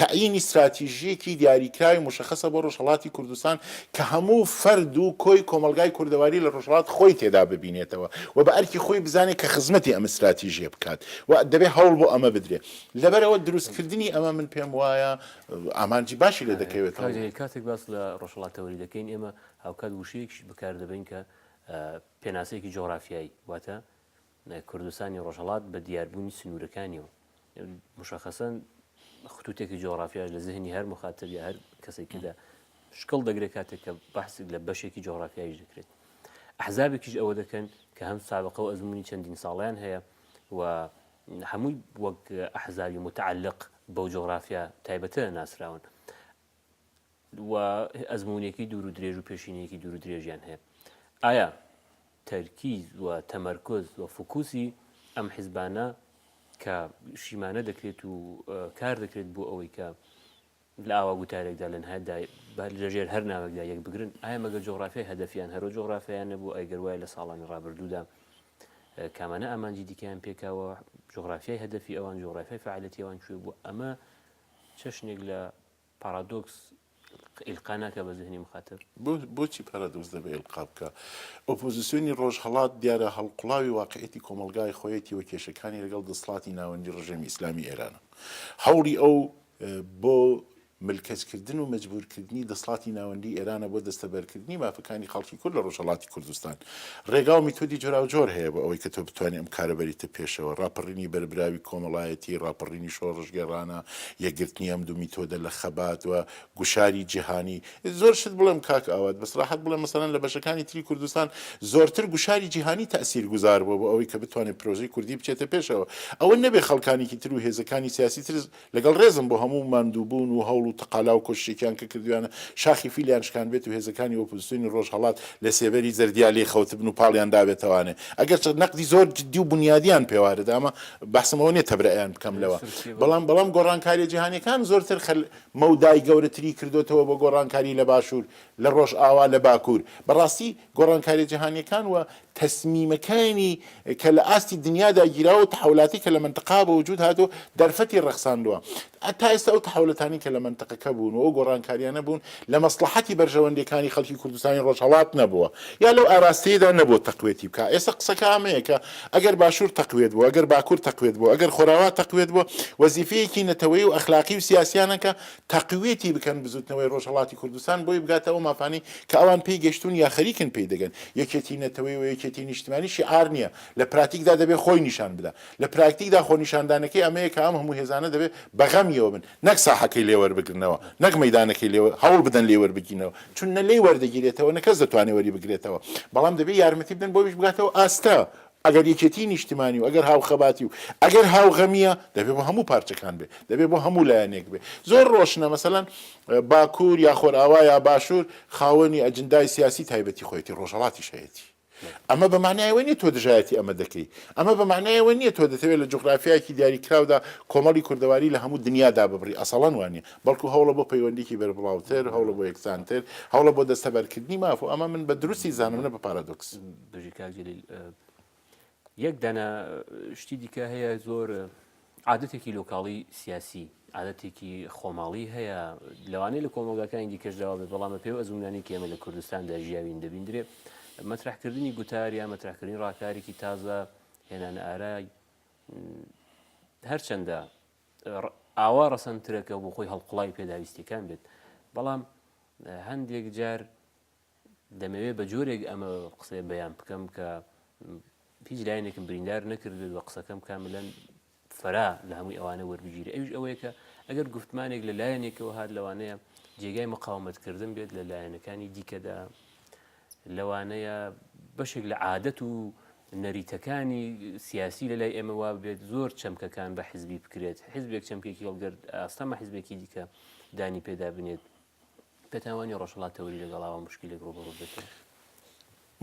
تەعیینی ستراتیژییەکی دیاریکراوی موشەخەسە بۆ ڕۆژهەڵاتی کوردستان کە هەموو فەرد و کۆی کۆمەڵگای کوردەواری لە ڕۆژهەڵات خۆی تێدا ببینێتەوە و بە ئەرکی خۆی بزانێ کە خزمەتی ئەم ستراتیژییە بکات و دەبێ هەوڵ بۆ ئەمە بدرێ. لەبەرئەوە دروستکردنی ئەمە من پێم وایە ئامانجی باشی لێ دەکەوێتەوە. کاک جەلیل کاتێک باس لە ڕۆژهەڵاتتەوەری دەکەین ئێمە هاوکات وشەیەکیش بەکار دەبەین کە پێناسەیەکی جوغرافیایی واتە کوردستانی ڕۆژهەڵات بە دیاربوونی سنوورەکانیەوە مشخصەن خطوتێکی جۆغرافیاش لە زهنی هەر مخاتب یا هەر کەسێکدا شکڵ دەگرێت کاتێک کە بەحس لە بەشێکی جۆغرافیایش دەکرێت ئەحزابێکیش ئەوە دەکەن کە هەم سابقە و ئەزمموی چەندین ساڵیان هەیە و هەمووی وەک ئەحزابی متعلق بەو جۆغرافیا تایبەتە ناسراون و ئەزموونێکی دوور و درێژ و پێشینەیەکی دوور و درێژیان هەیە. ئایا تەرکیز و تەمەرکوز و فوکوسی ئەم حیزبانە کە شیمانە دەکرێت و کار دەکرێت بۆ ئەوەی کە لە ئاوا گوتارێکدا لە نهایەتدا لەژێر هەر ناوێکدا یەک بگرن، ئایا مەگەر جۆغرافیای هەدەفیان هەرو جۆغرافیایان نەبوو ئەگەر وایە لە ساڵانی ڕابردوودا؟ کامانە ئامانجی دیکەیان پێکاوە، جوغرافیای هەدەفی ئەوان، جوغرافیای فەعالیەتی ئەوان کوێ بووە، ئەمە چەشنێک لە پارادۆکس ئیلقا ناکا بە زهنی مخاتب؟ بۆچی پارادۆکس دەبێ ئیلقا بکا؟ ئۆپۆزیسیۆنی ڕۆژهەڵات دیارە هەڵقوڵاوی واقعیەتی کۆمەڵگای خۆیەتی و کێشەکانی لەگەڵ دەسڵاتی ناوەندی ڕژێمی ئیسلامی ئێرانە. هەوڵی ئەو بۆ ملکەچکردن و مەجبوورکردنی دەسڵاتی ناوەندیی ئێرانە بۆ دەستەبەرکردنی مافەکانی خەڵکی کورد لە ڕۆژهەڵاتی کوردستان. ڕێگا و میتۆدی جۆراوجۆر هەیە بۆ ئەوەی کە تۆ بتوانی ئەم کارە بەریتە پێشەوە، ڕاپەڕینی بەربراوی کۆمەڵایەتی، ڕاپەڕینی شۆڕشگێڕانە، یەکگرتنی ئەم دوو میتۆدە لە خەبات و گوشاری جیهانی. زۆر شت بڵێم کاک ئاوات، بە سراحەت بڵێم مەسەلەن لە بەشەکانی تری کوردستان زۆرتر گوشاری جیهانی تەئسیرگوزار بووە بۆ ئەوەی کە بتوانێت پرۆژەی کوردی بچێتە پێشەوە. ئەوە نەبێ خەڵکانێکی تر و هێزەکانی سیاسی تر لەگەڵ ڕێزم بۆ هەموو ماندووبوون و هەوڵ و تەقالا و کۆششێکیان کە کردوویانە شاخی فیلیان شکاندبێت و هێزەکانی ئۆپۆزسیۆنی ڕۆژهەڵات لە سێبەری زەردیا لێی خەوتبن و پاڵیان دابێتەوانێ ئەگەرچە نەقدی زۆر جدی و بونیادیان پێ وارد ئەمە بەحسم ئەوە نیە تەبرەئەیان بکەم لەوە بەڵام بەڵام گۆڕانکاریە جیهانیەکان زۆرتر خەل مەودای گەورەتری کردۆتەوە بۆ گۆڕانکاری لە باشوور لە ڕۆژئاوا لە باکوور بەڕاستی گۆڕانکاریە جیهانیەکان و تەسمیمەکانی کە لە ئاستی دنیادا گیراوە و تەحەولاتی کە لە مەنتقا بە وجود هاتووە دەرفەتی ڕەخساندووە. تا ئێستا ئەو تەحەولەتانەی کە لە مەنتقەکە بوون و ئەو گۆڕانکاریانە بوون لە مەسڵەحەتی بەرژەوەندیەکانی خەڵکی کوردستانی ڕۆژهەڵات نەبووە یا لەو ئاراستەیەدا نەبووە تەقوێتی بکا. ئێستا قسەکە ئەمەیە کە ئەگەر باشوور تەقوێت بوو، ئەگەر باکوور تەقوێت بوو، ئەگەر خۆراوا تەقوێت بووە، وەزیفەیەکی نەتەوەیی و ئەخلاقی و سیاسیانە کە تەقویەتی بکەن بزوتنەوەی ڕۆژهەڵاتی کوردستان بۆی بگاتە ئەو مافانەی کە ئەوان پێی گەشتوون یا خەریکن پێی دەگەن. یەکێتی نەتەوەیی و یەکێتی نیشتمانی شیعار نییە، لە پراتیکدا دەبێ خۆی نیشان بدا. لە پراکتیکدا خۆنیشاندانەکەی ئەمەیە کە ئەم هەموو هێزانە دەبێ بە غەمیەوە بن، نەک ساحەکەی لێ وەربگرنەوە، نەک مەیدانەکەی لێ هەوڵ بدەن لێی وەربگینەوە، چون نە لێی وەردەگیرێتەوە نە کەس دەتوانێ وەریبگرێتەوە، بەڵام دەبێ یارمەتی بدەن بۆ ئەویش بگاتە ئەو ئاستە. ئەگەر یەکێتیی نیشتمانی و ئەگەر هاوخەباتی و ئەگەر هاوغەمییە، دەبێ بۆ هەموو پارچەکان بێ، دەبێ بۆ هەموو لایەنێک بێ. زۆر ڕۆشنە مەسەلەن باکوور یا خۆرئاوا یا باشوور خاوەنی ئەجندای سیاسی تایبەتی خۆیەتی، ڕۆژهەڵاتیش هەیەتی. ئەمە بە مانای ئەوە نییە تۆ دژایەتی ئەمە دەکەی. ئەمە بە مانای ئەوە نییە تۆ دەتەوێ لە جوغرافیایەکی دیاریکراودا کۆمەڵی کوردەواری لە هەموو دنیا داببڕی، ئەسەڵەن وا نییە. بەڵکو هەوڵە بۆ پەیوەندیی بەربڵاوتر، هەوڵە بۆ یەکسانتر، هەوڵە بۆ دەستەبەرکردنی ماف و ئەمە من بە دروستی زانم نە بە پارادۆکس. بژی کاک جەلیل. یەک دانە شتی دیکە هەیە زۆر عادەتێکی لۆکاڵی سیاسی عادەتێکی خۆماڵی هەیە لەوانەیە لە کۆمەڵگاکانی دیکەش داوا بێت بەڵام بە پێی ئەزمونانی کە ئێمە لە کوردستاندا ژیاوین دەبیندرێ مەترحکردنی گوتار یا مەترحکردنی ڕاکارێکی تازە هێنانە ئارای هەرچەندە ئاوا ڕەسەنترە کە بۆ خۆی هەڵقوڵاوی پێداویستیەکان بێت بەڵام هەندێک جار دەمەوێت بە جۆرێک ئەمە قسەیە بەیان بکەم کە هیچ لایەنێکم بریندار نەکردبێت و قسەکەم کاملەن فەرا لە هەمووی ئەوانە وەربگیرێ ئەویش ئەوەیە کە ئەگەر گفتمانێک لە لایەنێکەوە هات لەوانەیە جێگای مقاومەتکردن بێت لە لایەنەکانی دیکەدا لەوانەیە بەشێک لە عادەت و نەریتەکانی سیاسی لە لای ئێمە وا بێت زۆر چەمکەکان بە حزبی بکرێت حزبێک چەمکێکی هەڵگرت ئاستەمە حزبێکی دیکە دانی پێدا بنێت پێتان وانیە ڕۆژهەڵات تەوەری لەگەڵ ئاوا موشکیلێک ڕووبەڕوو بێتەوە؟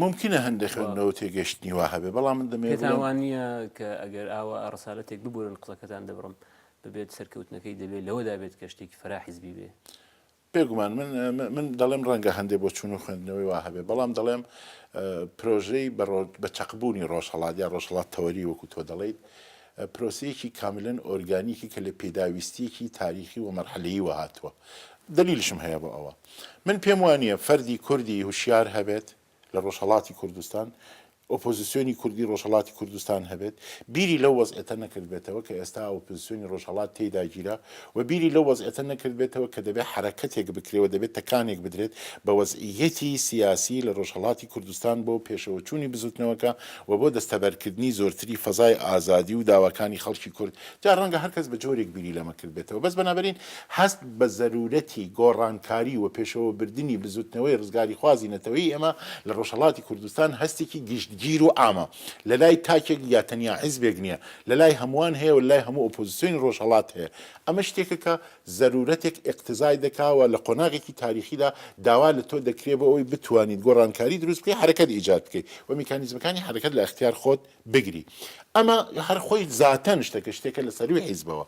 مومکینە هەندێک خوێندنەوە و تێگەیشتنی وا هەبێ، بەڵام من دەمەوێ پێتان وا نییە کە ئەگەر ئاوا ڕسالەتێک ببورن قسەکەتان دەبڕم ببێت سەرکەوتنەکەی دەبێت لەوەدا بێت کە شتێکی فەرا حیزبی بێ؟ بێگومان من من دەڵێم ڕەنگە هەندێ بۆچوون و خوێندنەوەی وا هەبێ، بەڵام دەڵێم پرۆژەی بە چەقبوونی ڕۆژهەڵات یا ڕۆژهەڵات تەوەری وەکو تۆ دەڵێیت پرۆسەیەکی کاملەن ئۆرگانیکی کە لە پێداویستییەکی تاریخی و مەرحەلەییوە هاتووە. دەلیلشم هەیە بۆ ئەوە. من پێم وانییە فەردی کوردی هوشیار هەبێت لە ڕۆژهەڵاتی کوردستان، ئۆپۆزیسیۆنی کوردی ڕۆژهەڵاتی کوردستان هەبێت، بیری لەو وەزعێتە نەکردبێتەوە کە ئێستا ئۆپۆزیسیۆنی ڕۆژهەڵات تێیدا گیرا و بیری لەو وەزعێتە نەکردبێتەوە کە دەبێت حەرەکەتێک بکرێ و دەبێت تەکانێک بدرێت بە وەزعییەتی سیاسی لە ڕۆژهەڵاتی کوردستان بۆ پێشەوەچوونی بزووتنەوەکە و بۆ دەستەبەرکردنی زۆرتری فەزای ئازادی و داواکانی خەڵکی کورد، جا ڕەنگە هەر کەس بە جۆرێک بیری لەمە کردبێتەوە، بەس بەنابەرین هەست بە زەروورەتی گۆڕانکاری و پێشەوەبردنی بزووتنەوەی ڕزگاریخوازی نەتەوەیی ئێمە لە ڕۆژهەڵاتی کوردستان هەستێکی گشتگیر و عامە، لە لای تاکێک یا تەنیا حیزبێک نییە، لە لای هەمووان هەیە و لە لای هەموو ئۆپۆزیسیۆنی ڕۆژهەڵات هەیە. ئەمە شتێکە کە زەرورەتێک ئیقتزای دەکا و لە قۆناغێکی تاریخیدا داوا لە تۆ دەکرێ بۆ ئەوەی بتوانیت گۆڕانکاری دروست بکەی حەرەکەت ئیجاد بکەی و میکانیزمەکانی حەرەکەت لە ئەختیار خۆت بگری. ئەمە هەر خۆی زاتەن شتەکە شتێکە لە سەرووی حیزبەوە.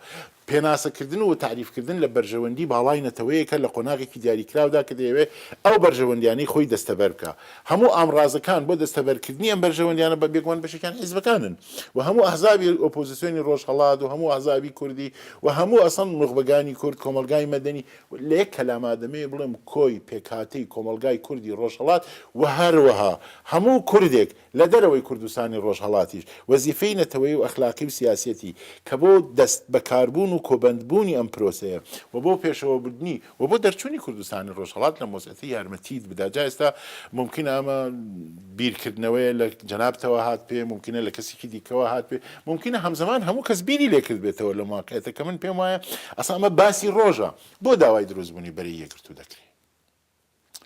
پێناسەکردن و تەعریفکردن لە بەرژەوەندی باڵای نەتەوەیەکە لە قۆناغێکی دیاریکراودا کە دەیەوێ ئەو بەرژەوەندیانەی خۆی دەستەبەر بکا. هەموو ئامڕازەکان بۆ دەستەبەرکردنی ئەم بەرژەوەندیانە بە بێگومان بەشێکیان حیزبەکانن و هەموو ئەحزابی ئۆپۆزیسیۆنی ڕۆژهەڵات و هەموو ئەحزابی کوردی و هەموو ئەسڵەن نوخبەگانی کورد، کۆمەڵگای مەدەنی لە یەک کەلاما دەمەوێ بڵێم کۆی پێکهاتەی کۆمەڵگای کوردی ڕۆژهەڵات و هەروەها هەموو کوردێک لە دەرەوەی کوردستانی ڕۆژهەڵاتیش وەزیفەی نەتەوەیی و ئەخلاقی و سیاسیەتی کە بۆ دەست بەکاربوون و کۆبەندبوونی ئەم پرۆسەیە و بۆ پێشەوەبردنی و بۆ دەرچوونی کوردستانی ڕۆژهەڵات لەم وەزعیەتە یارمەتیت بدا. جا ئێستا مومکینە ئەمە بیرکردنەوەیە لە جەنابتەوە هاتبێ، مومکینە لە کەسێکی دیکەوە هاتبێ، مومکینە هەمزەمان هەموو کەس بیری لێ کردبێتەوە لەم واقعیەتە کە من پێم وایە ئەسڵا ئەمە باسی ڕۆژە. بۆ داوای دروستبوونی بەرەی یەکگرتوو دەکرێ؟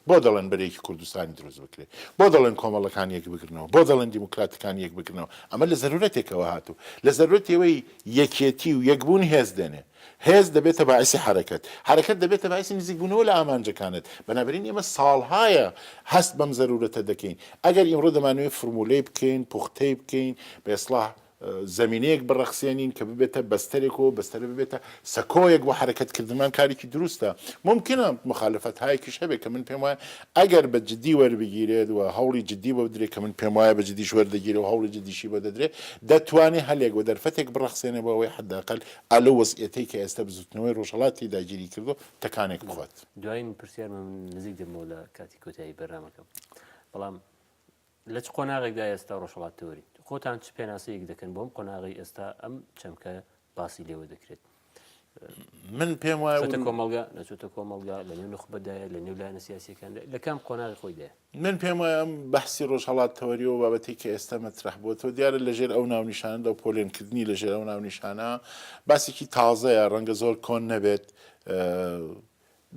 بۆ دەڵێن بەرەیەکی کوردستانی دروست بکرێ؟ بۆ دەڵێن کۆمەڵەکان یەک بگرنەوە؟ بۆ دەڵێن دیموکراتەکان یەک بگرنەوە؟ ئەمە لە زەرورەتێکەوە هاتوو. لە زەرورەتی ئەوەی یەکێتی و یەکبوون هێز دێنێ. هێز دەبێتە باعیسی حەرەکەت. حەرەکەت دەبێتە باعیسی نزیکبوونەوە لە ئامانجەکانت. بەنابەرین ئێمە ساڵهایە هەست بەم زەرورەتە دەکەین. ئەگەر ئیمڕۆ دەمانەوێ فرموولەی بکەین، پوختەی بکەین، بە ئیسڵاح زەمینەیەک بڕەخسێنین کە ببێتە بەستەرێک و بەستەرە ببێتە سەکۆیەک بۆ حەرەکەت کردنمان کارێکی دروستە. مومکینە موخالفەتهایەکیش هەبێت کە من پێم وایە ئەگەر بە جدی وەربگیرێت و هەوڵی جدی بۆ بدرێت کە من پێم وایە بە جدیش وەردەگیرێ و هەوڵی جدیشی بۆ دەدرێت دەتوانێ هەلێک و دەرفەتێک بڕەخسێنێ بۆ ئەوەی حەدەقەل ئا لەو وەزعیەتەی کە ئێستا بزوتنەوەی ڕۆژهەڵات تێیدا گیری کردووە تەکانێک بخوات. دوایین پرسیارمە من نزیک دەبمەوە لە کاتی کۆتایی بەرنامەکەم بەڵام لە چ قۆناغێکدا ئێستا ڕۆژهەڵات تەوەری؟ خۆتان چ پێناسەیەک دەکەن بۆ ئەم قۆناغەی ئێستا ئەم چەمکە باسی لێوە دەکرێت؟ من پێم وایە چۆتە کۆمەڵگا نەچۆتە کۆمەڵگا لە نێو نوخبەدایە لە نێو لایەنە سیاسیەکاندا لە کام قۆناغی خۆیدایە؟ من پێم وایە ئەم بەحسی ڕۆژهەڵات تەوەری و بابەتەی کە ئێستا مەترەح بووەتەوە دیارە لەژێر ئەو ناونیشانەدا و پۆلێنکردنی لەژێر ئەو ناونیشانە باسێکی تازەیە ڕەنگە زۆر کۆن نەبێت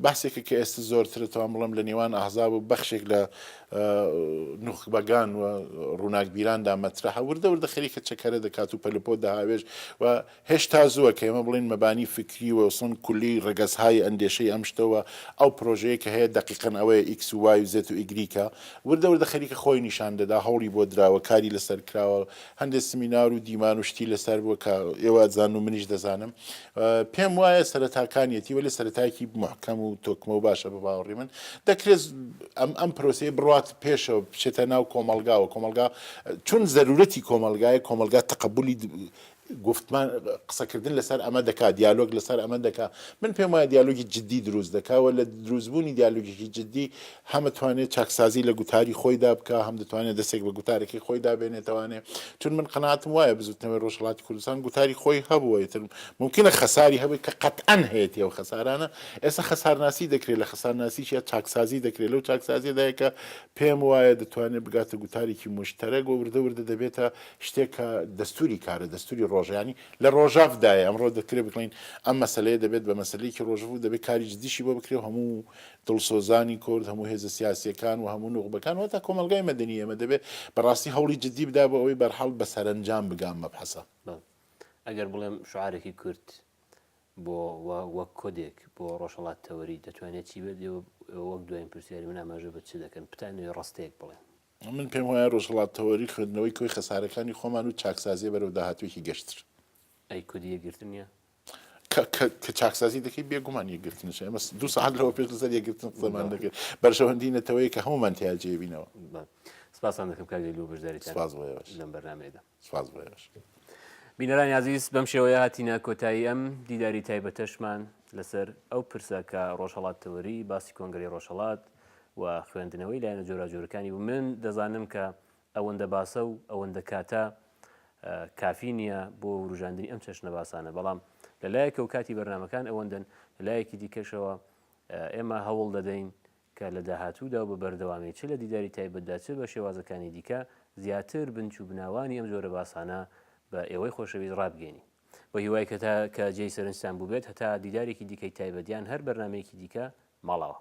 باسێکە کە ئێستا زۆرتر دەتوانم بڵێم لە نێوان ئەحزاب و بەخشێک لە نوخبەگان و ڕووناکبیراندا مەترەحە، وردە وردە خەریکە چەکەرە دەکات و پەلوپۆ دەهاوێژ و هێشتا زووە کە ئێمە بڵێین مەبانی فکری و سن کولی ڕەگەزهای ئەندێشەی ئەم شتە و ئەو پرۆژەیە کە هەیە دەقیقەن ئەوەیە ئیکس و وای و زێت و ئیگریکە وردە وردە خەریکە خۆی نیشان دەدا هەوڵی بۆ دراوە کاری لەسەر کراوە هەندێک سمینار و دیمان و شتی لەسەر بووە کە ئێوە ئەزانن و منیش دەزانم پێم وایە سەرەتاکانیەتی وەلێ سەرەتایەکی موحکەم و تۆکمە و باشە بە باوەڕی من دەکرێت ئەم ئەم پرۆسەیە بڕوات پێشەوە بچێتە ناو کۆمەڵگاوە کۆمەڵگا چون زەرورەتی کۆمەڵگایە کۆمەڵگا تەقەبولی گفتمان قسەکردن لەسەر ئەمە دەکات دیالۆگ لەسەر ئەمە دەکات من پێم وایە دیالۆگی جدی دروست دەکا و لە دروستبوونی دیالۆگێکی جدی هەم دەتوانێت چاکسازی لە گوتاری خۆیدا بکا هەم دەتوانێت دەستێک بە گوتارەکەی خۆیدا بێنێتەوانێ چون من قەناعەتم وایە بزوتنەوەی ڕۆژهەڵاتی کوردستان گوتاری خۆی هەبووە ئیتر مومکینە خەساری هەبێت کە قەتعەن هەیەتی ئەو خەسارانە ئێستا خەسارناسی دەکرێت لە خەسارناسیش یا چاکسازی دەکرێت لەو چاکسازیەدایە کە پێم وایە دەتوانێت بگاتە گوتارێکی موشتەرەک و وردە وردە دەبێتە شتێک کە دەستوری کارە دەستوری ڕۆژە یانی لە ڕۆژەڤدایە ئەمڕۆ دەکرێت بڵێین ئەم مەسەلەیە دەبێت بە مەسەلەیەکی ڕۆژەڤ و دەبێت کاری جدیشی بۆ بکرێت و هەموو دڵسۆزانی کورد، هەموو هێزە سیاسییەکان و هەموو نوخبەکان و هەتا کۆمەڵگای مەدەنی ئێمە دەبێت بەڕاستی هەوڵی جدی بدا بۆ ئەوەی بەرحاڵ بە سەرەنجام بگا ئەم مەبحەسە. بەڵێ. ئەگەر بڵێم شوعارێکی کورت بۆ و وەک کۆدێک بۆ ڕۆژهەڵات تەوەری دەتوانێت چی بێت؟ ئێوە وەک دوایین پرسیاری من ئاماژە بە چ دەکەن؟ بتانەوێت ڕستەیەک بڵێن. من پێم وایە ڕۆژهەڵات تەوەری خوێندنەوەی کۆی خەسارەکانی خۆمان و چاکسازییە بەرەو داهاتوویەکی گەشتر. ئەی کۆدی یەکگرتن نییە؟ کە چاکسازی دەکەی بێگومان یەکگرتنش ئێمە دوو سەعات لەوە پێش لەسەر یەکگرتن قسەمان دەکرد بەرژەوەندی نەتەوەیە کە هەموومان تیا جێ بینەوە. سپاستان دەکەم کاک لەیلی بۆ بەشداریتان سپاس بۆ ئێوەش لەم بەرنامەیەدا. سپاس بۆ ئێوەش. بینەرانی ئازیز بەم شێوەیە هاتینە کۆتایی ئەم دیداری تایبەتەشمان لەسەر ئەو پرسە کە ڕۆژهەڵات تەوەری باسی کۆنگرەی ڕۆژهەڵات و خوێندنەوەی لایەنە جۆراوجۆرەکانی بوو من دەزانم کە ئەوەندە باسە و ئەوەندە کاتە کافی نییە بۆ وروژاندنی ئەم چەشنە باسانە، بەڵام لە لایەکەوە کاتی بەرنامەکان ئەوەندەن، لە لایەکی دیکەشەوە ئێمە هەوڵ دەدەین کە لە داهاتوودا و بە بەردەوامی چ لە دیداری تایبەتدا چ بە شێوازەکانی دیکە زیاتر بنچ و بناوانی ئەم جۆرە باسانە بە ئێوەی خۆشەویست ڕابگەینین. بە هیوای کە تا کە جێی سەرنجتان بووبێت هەتا دیدارێکی دیکەی تایبەت یان هەر بەرنامەیەکی دیکە ماڵاوا.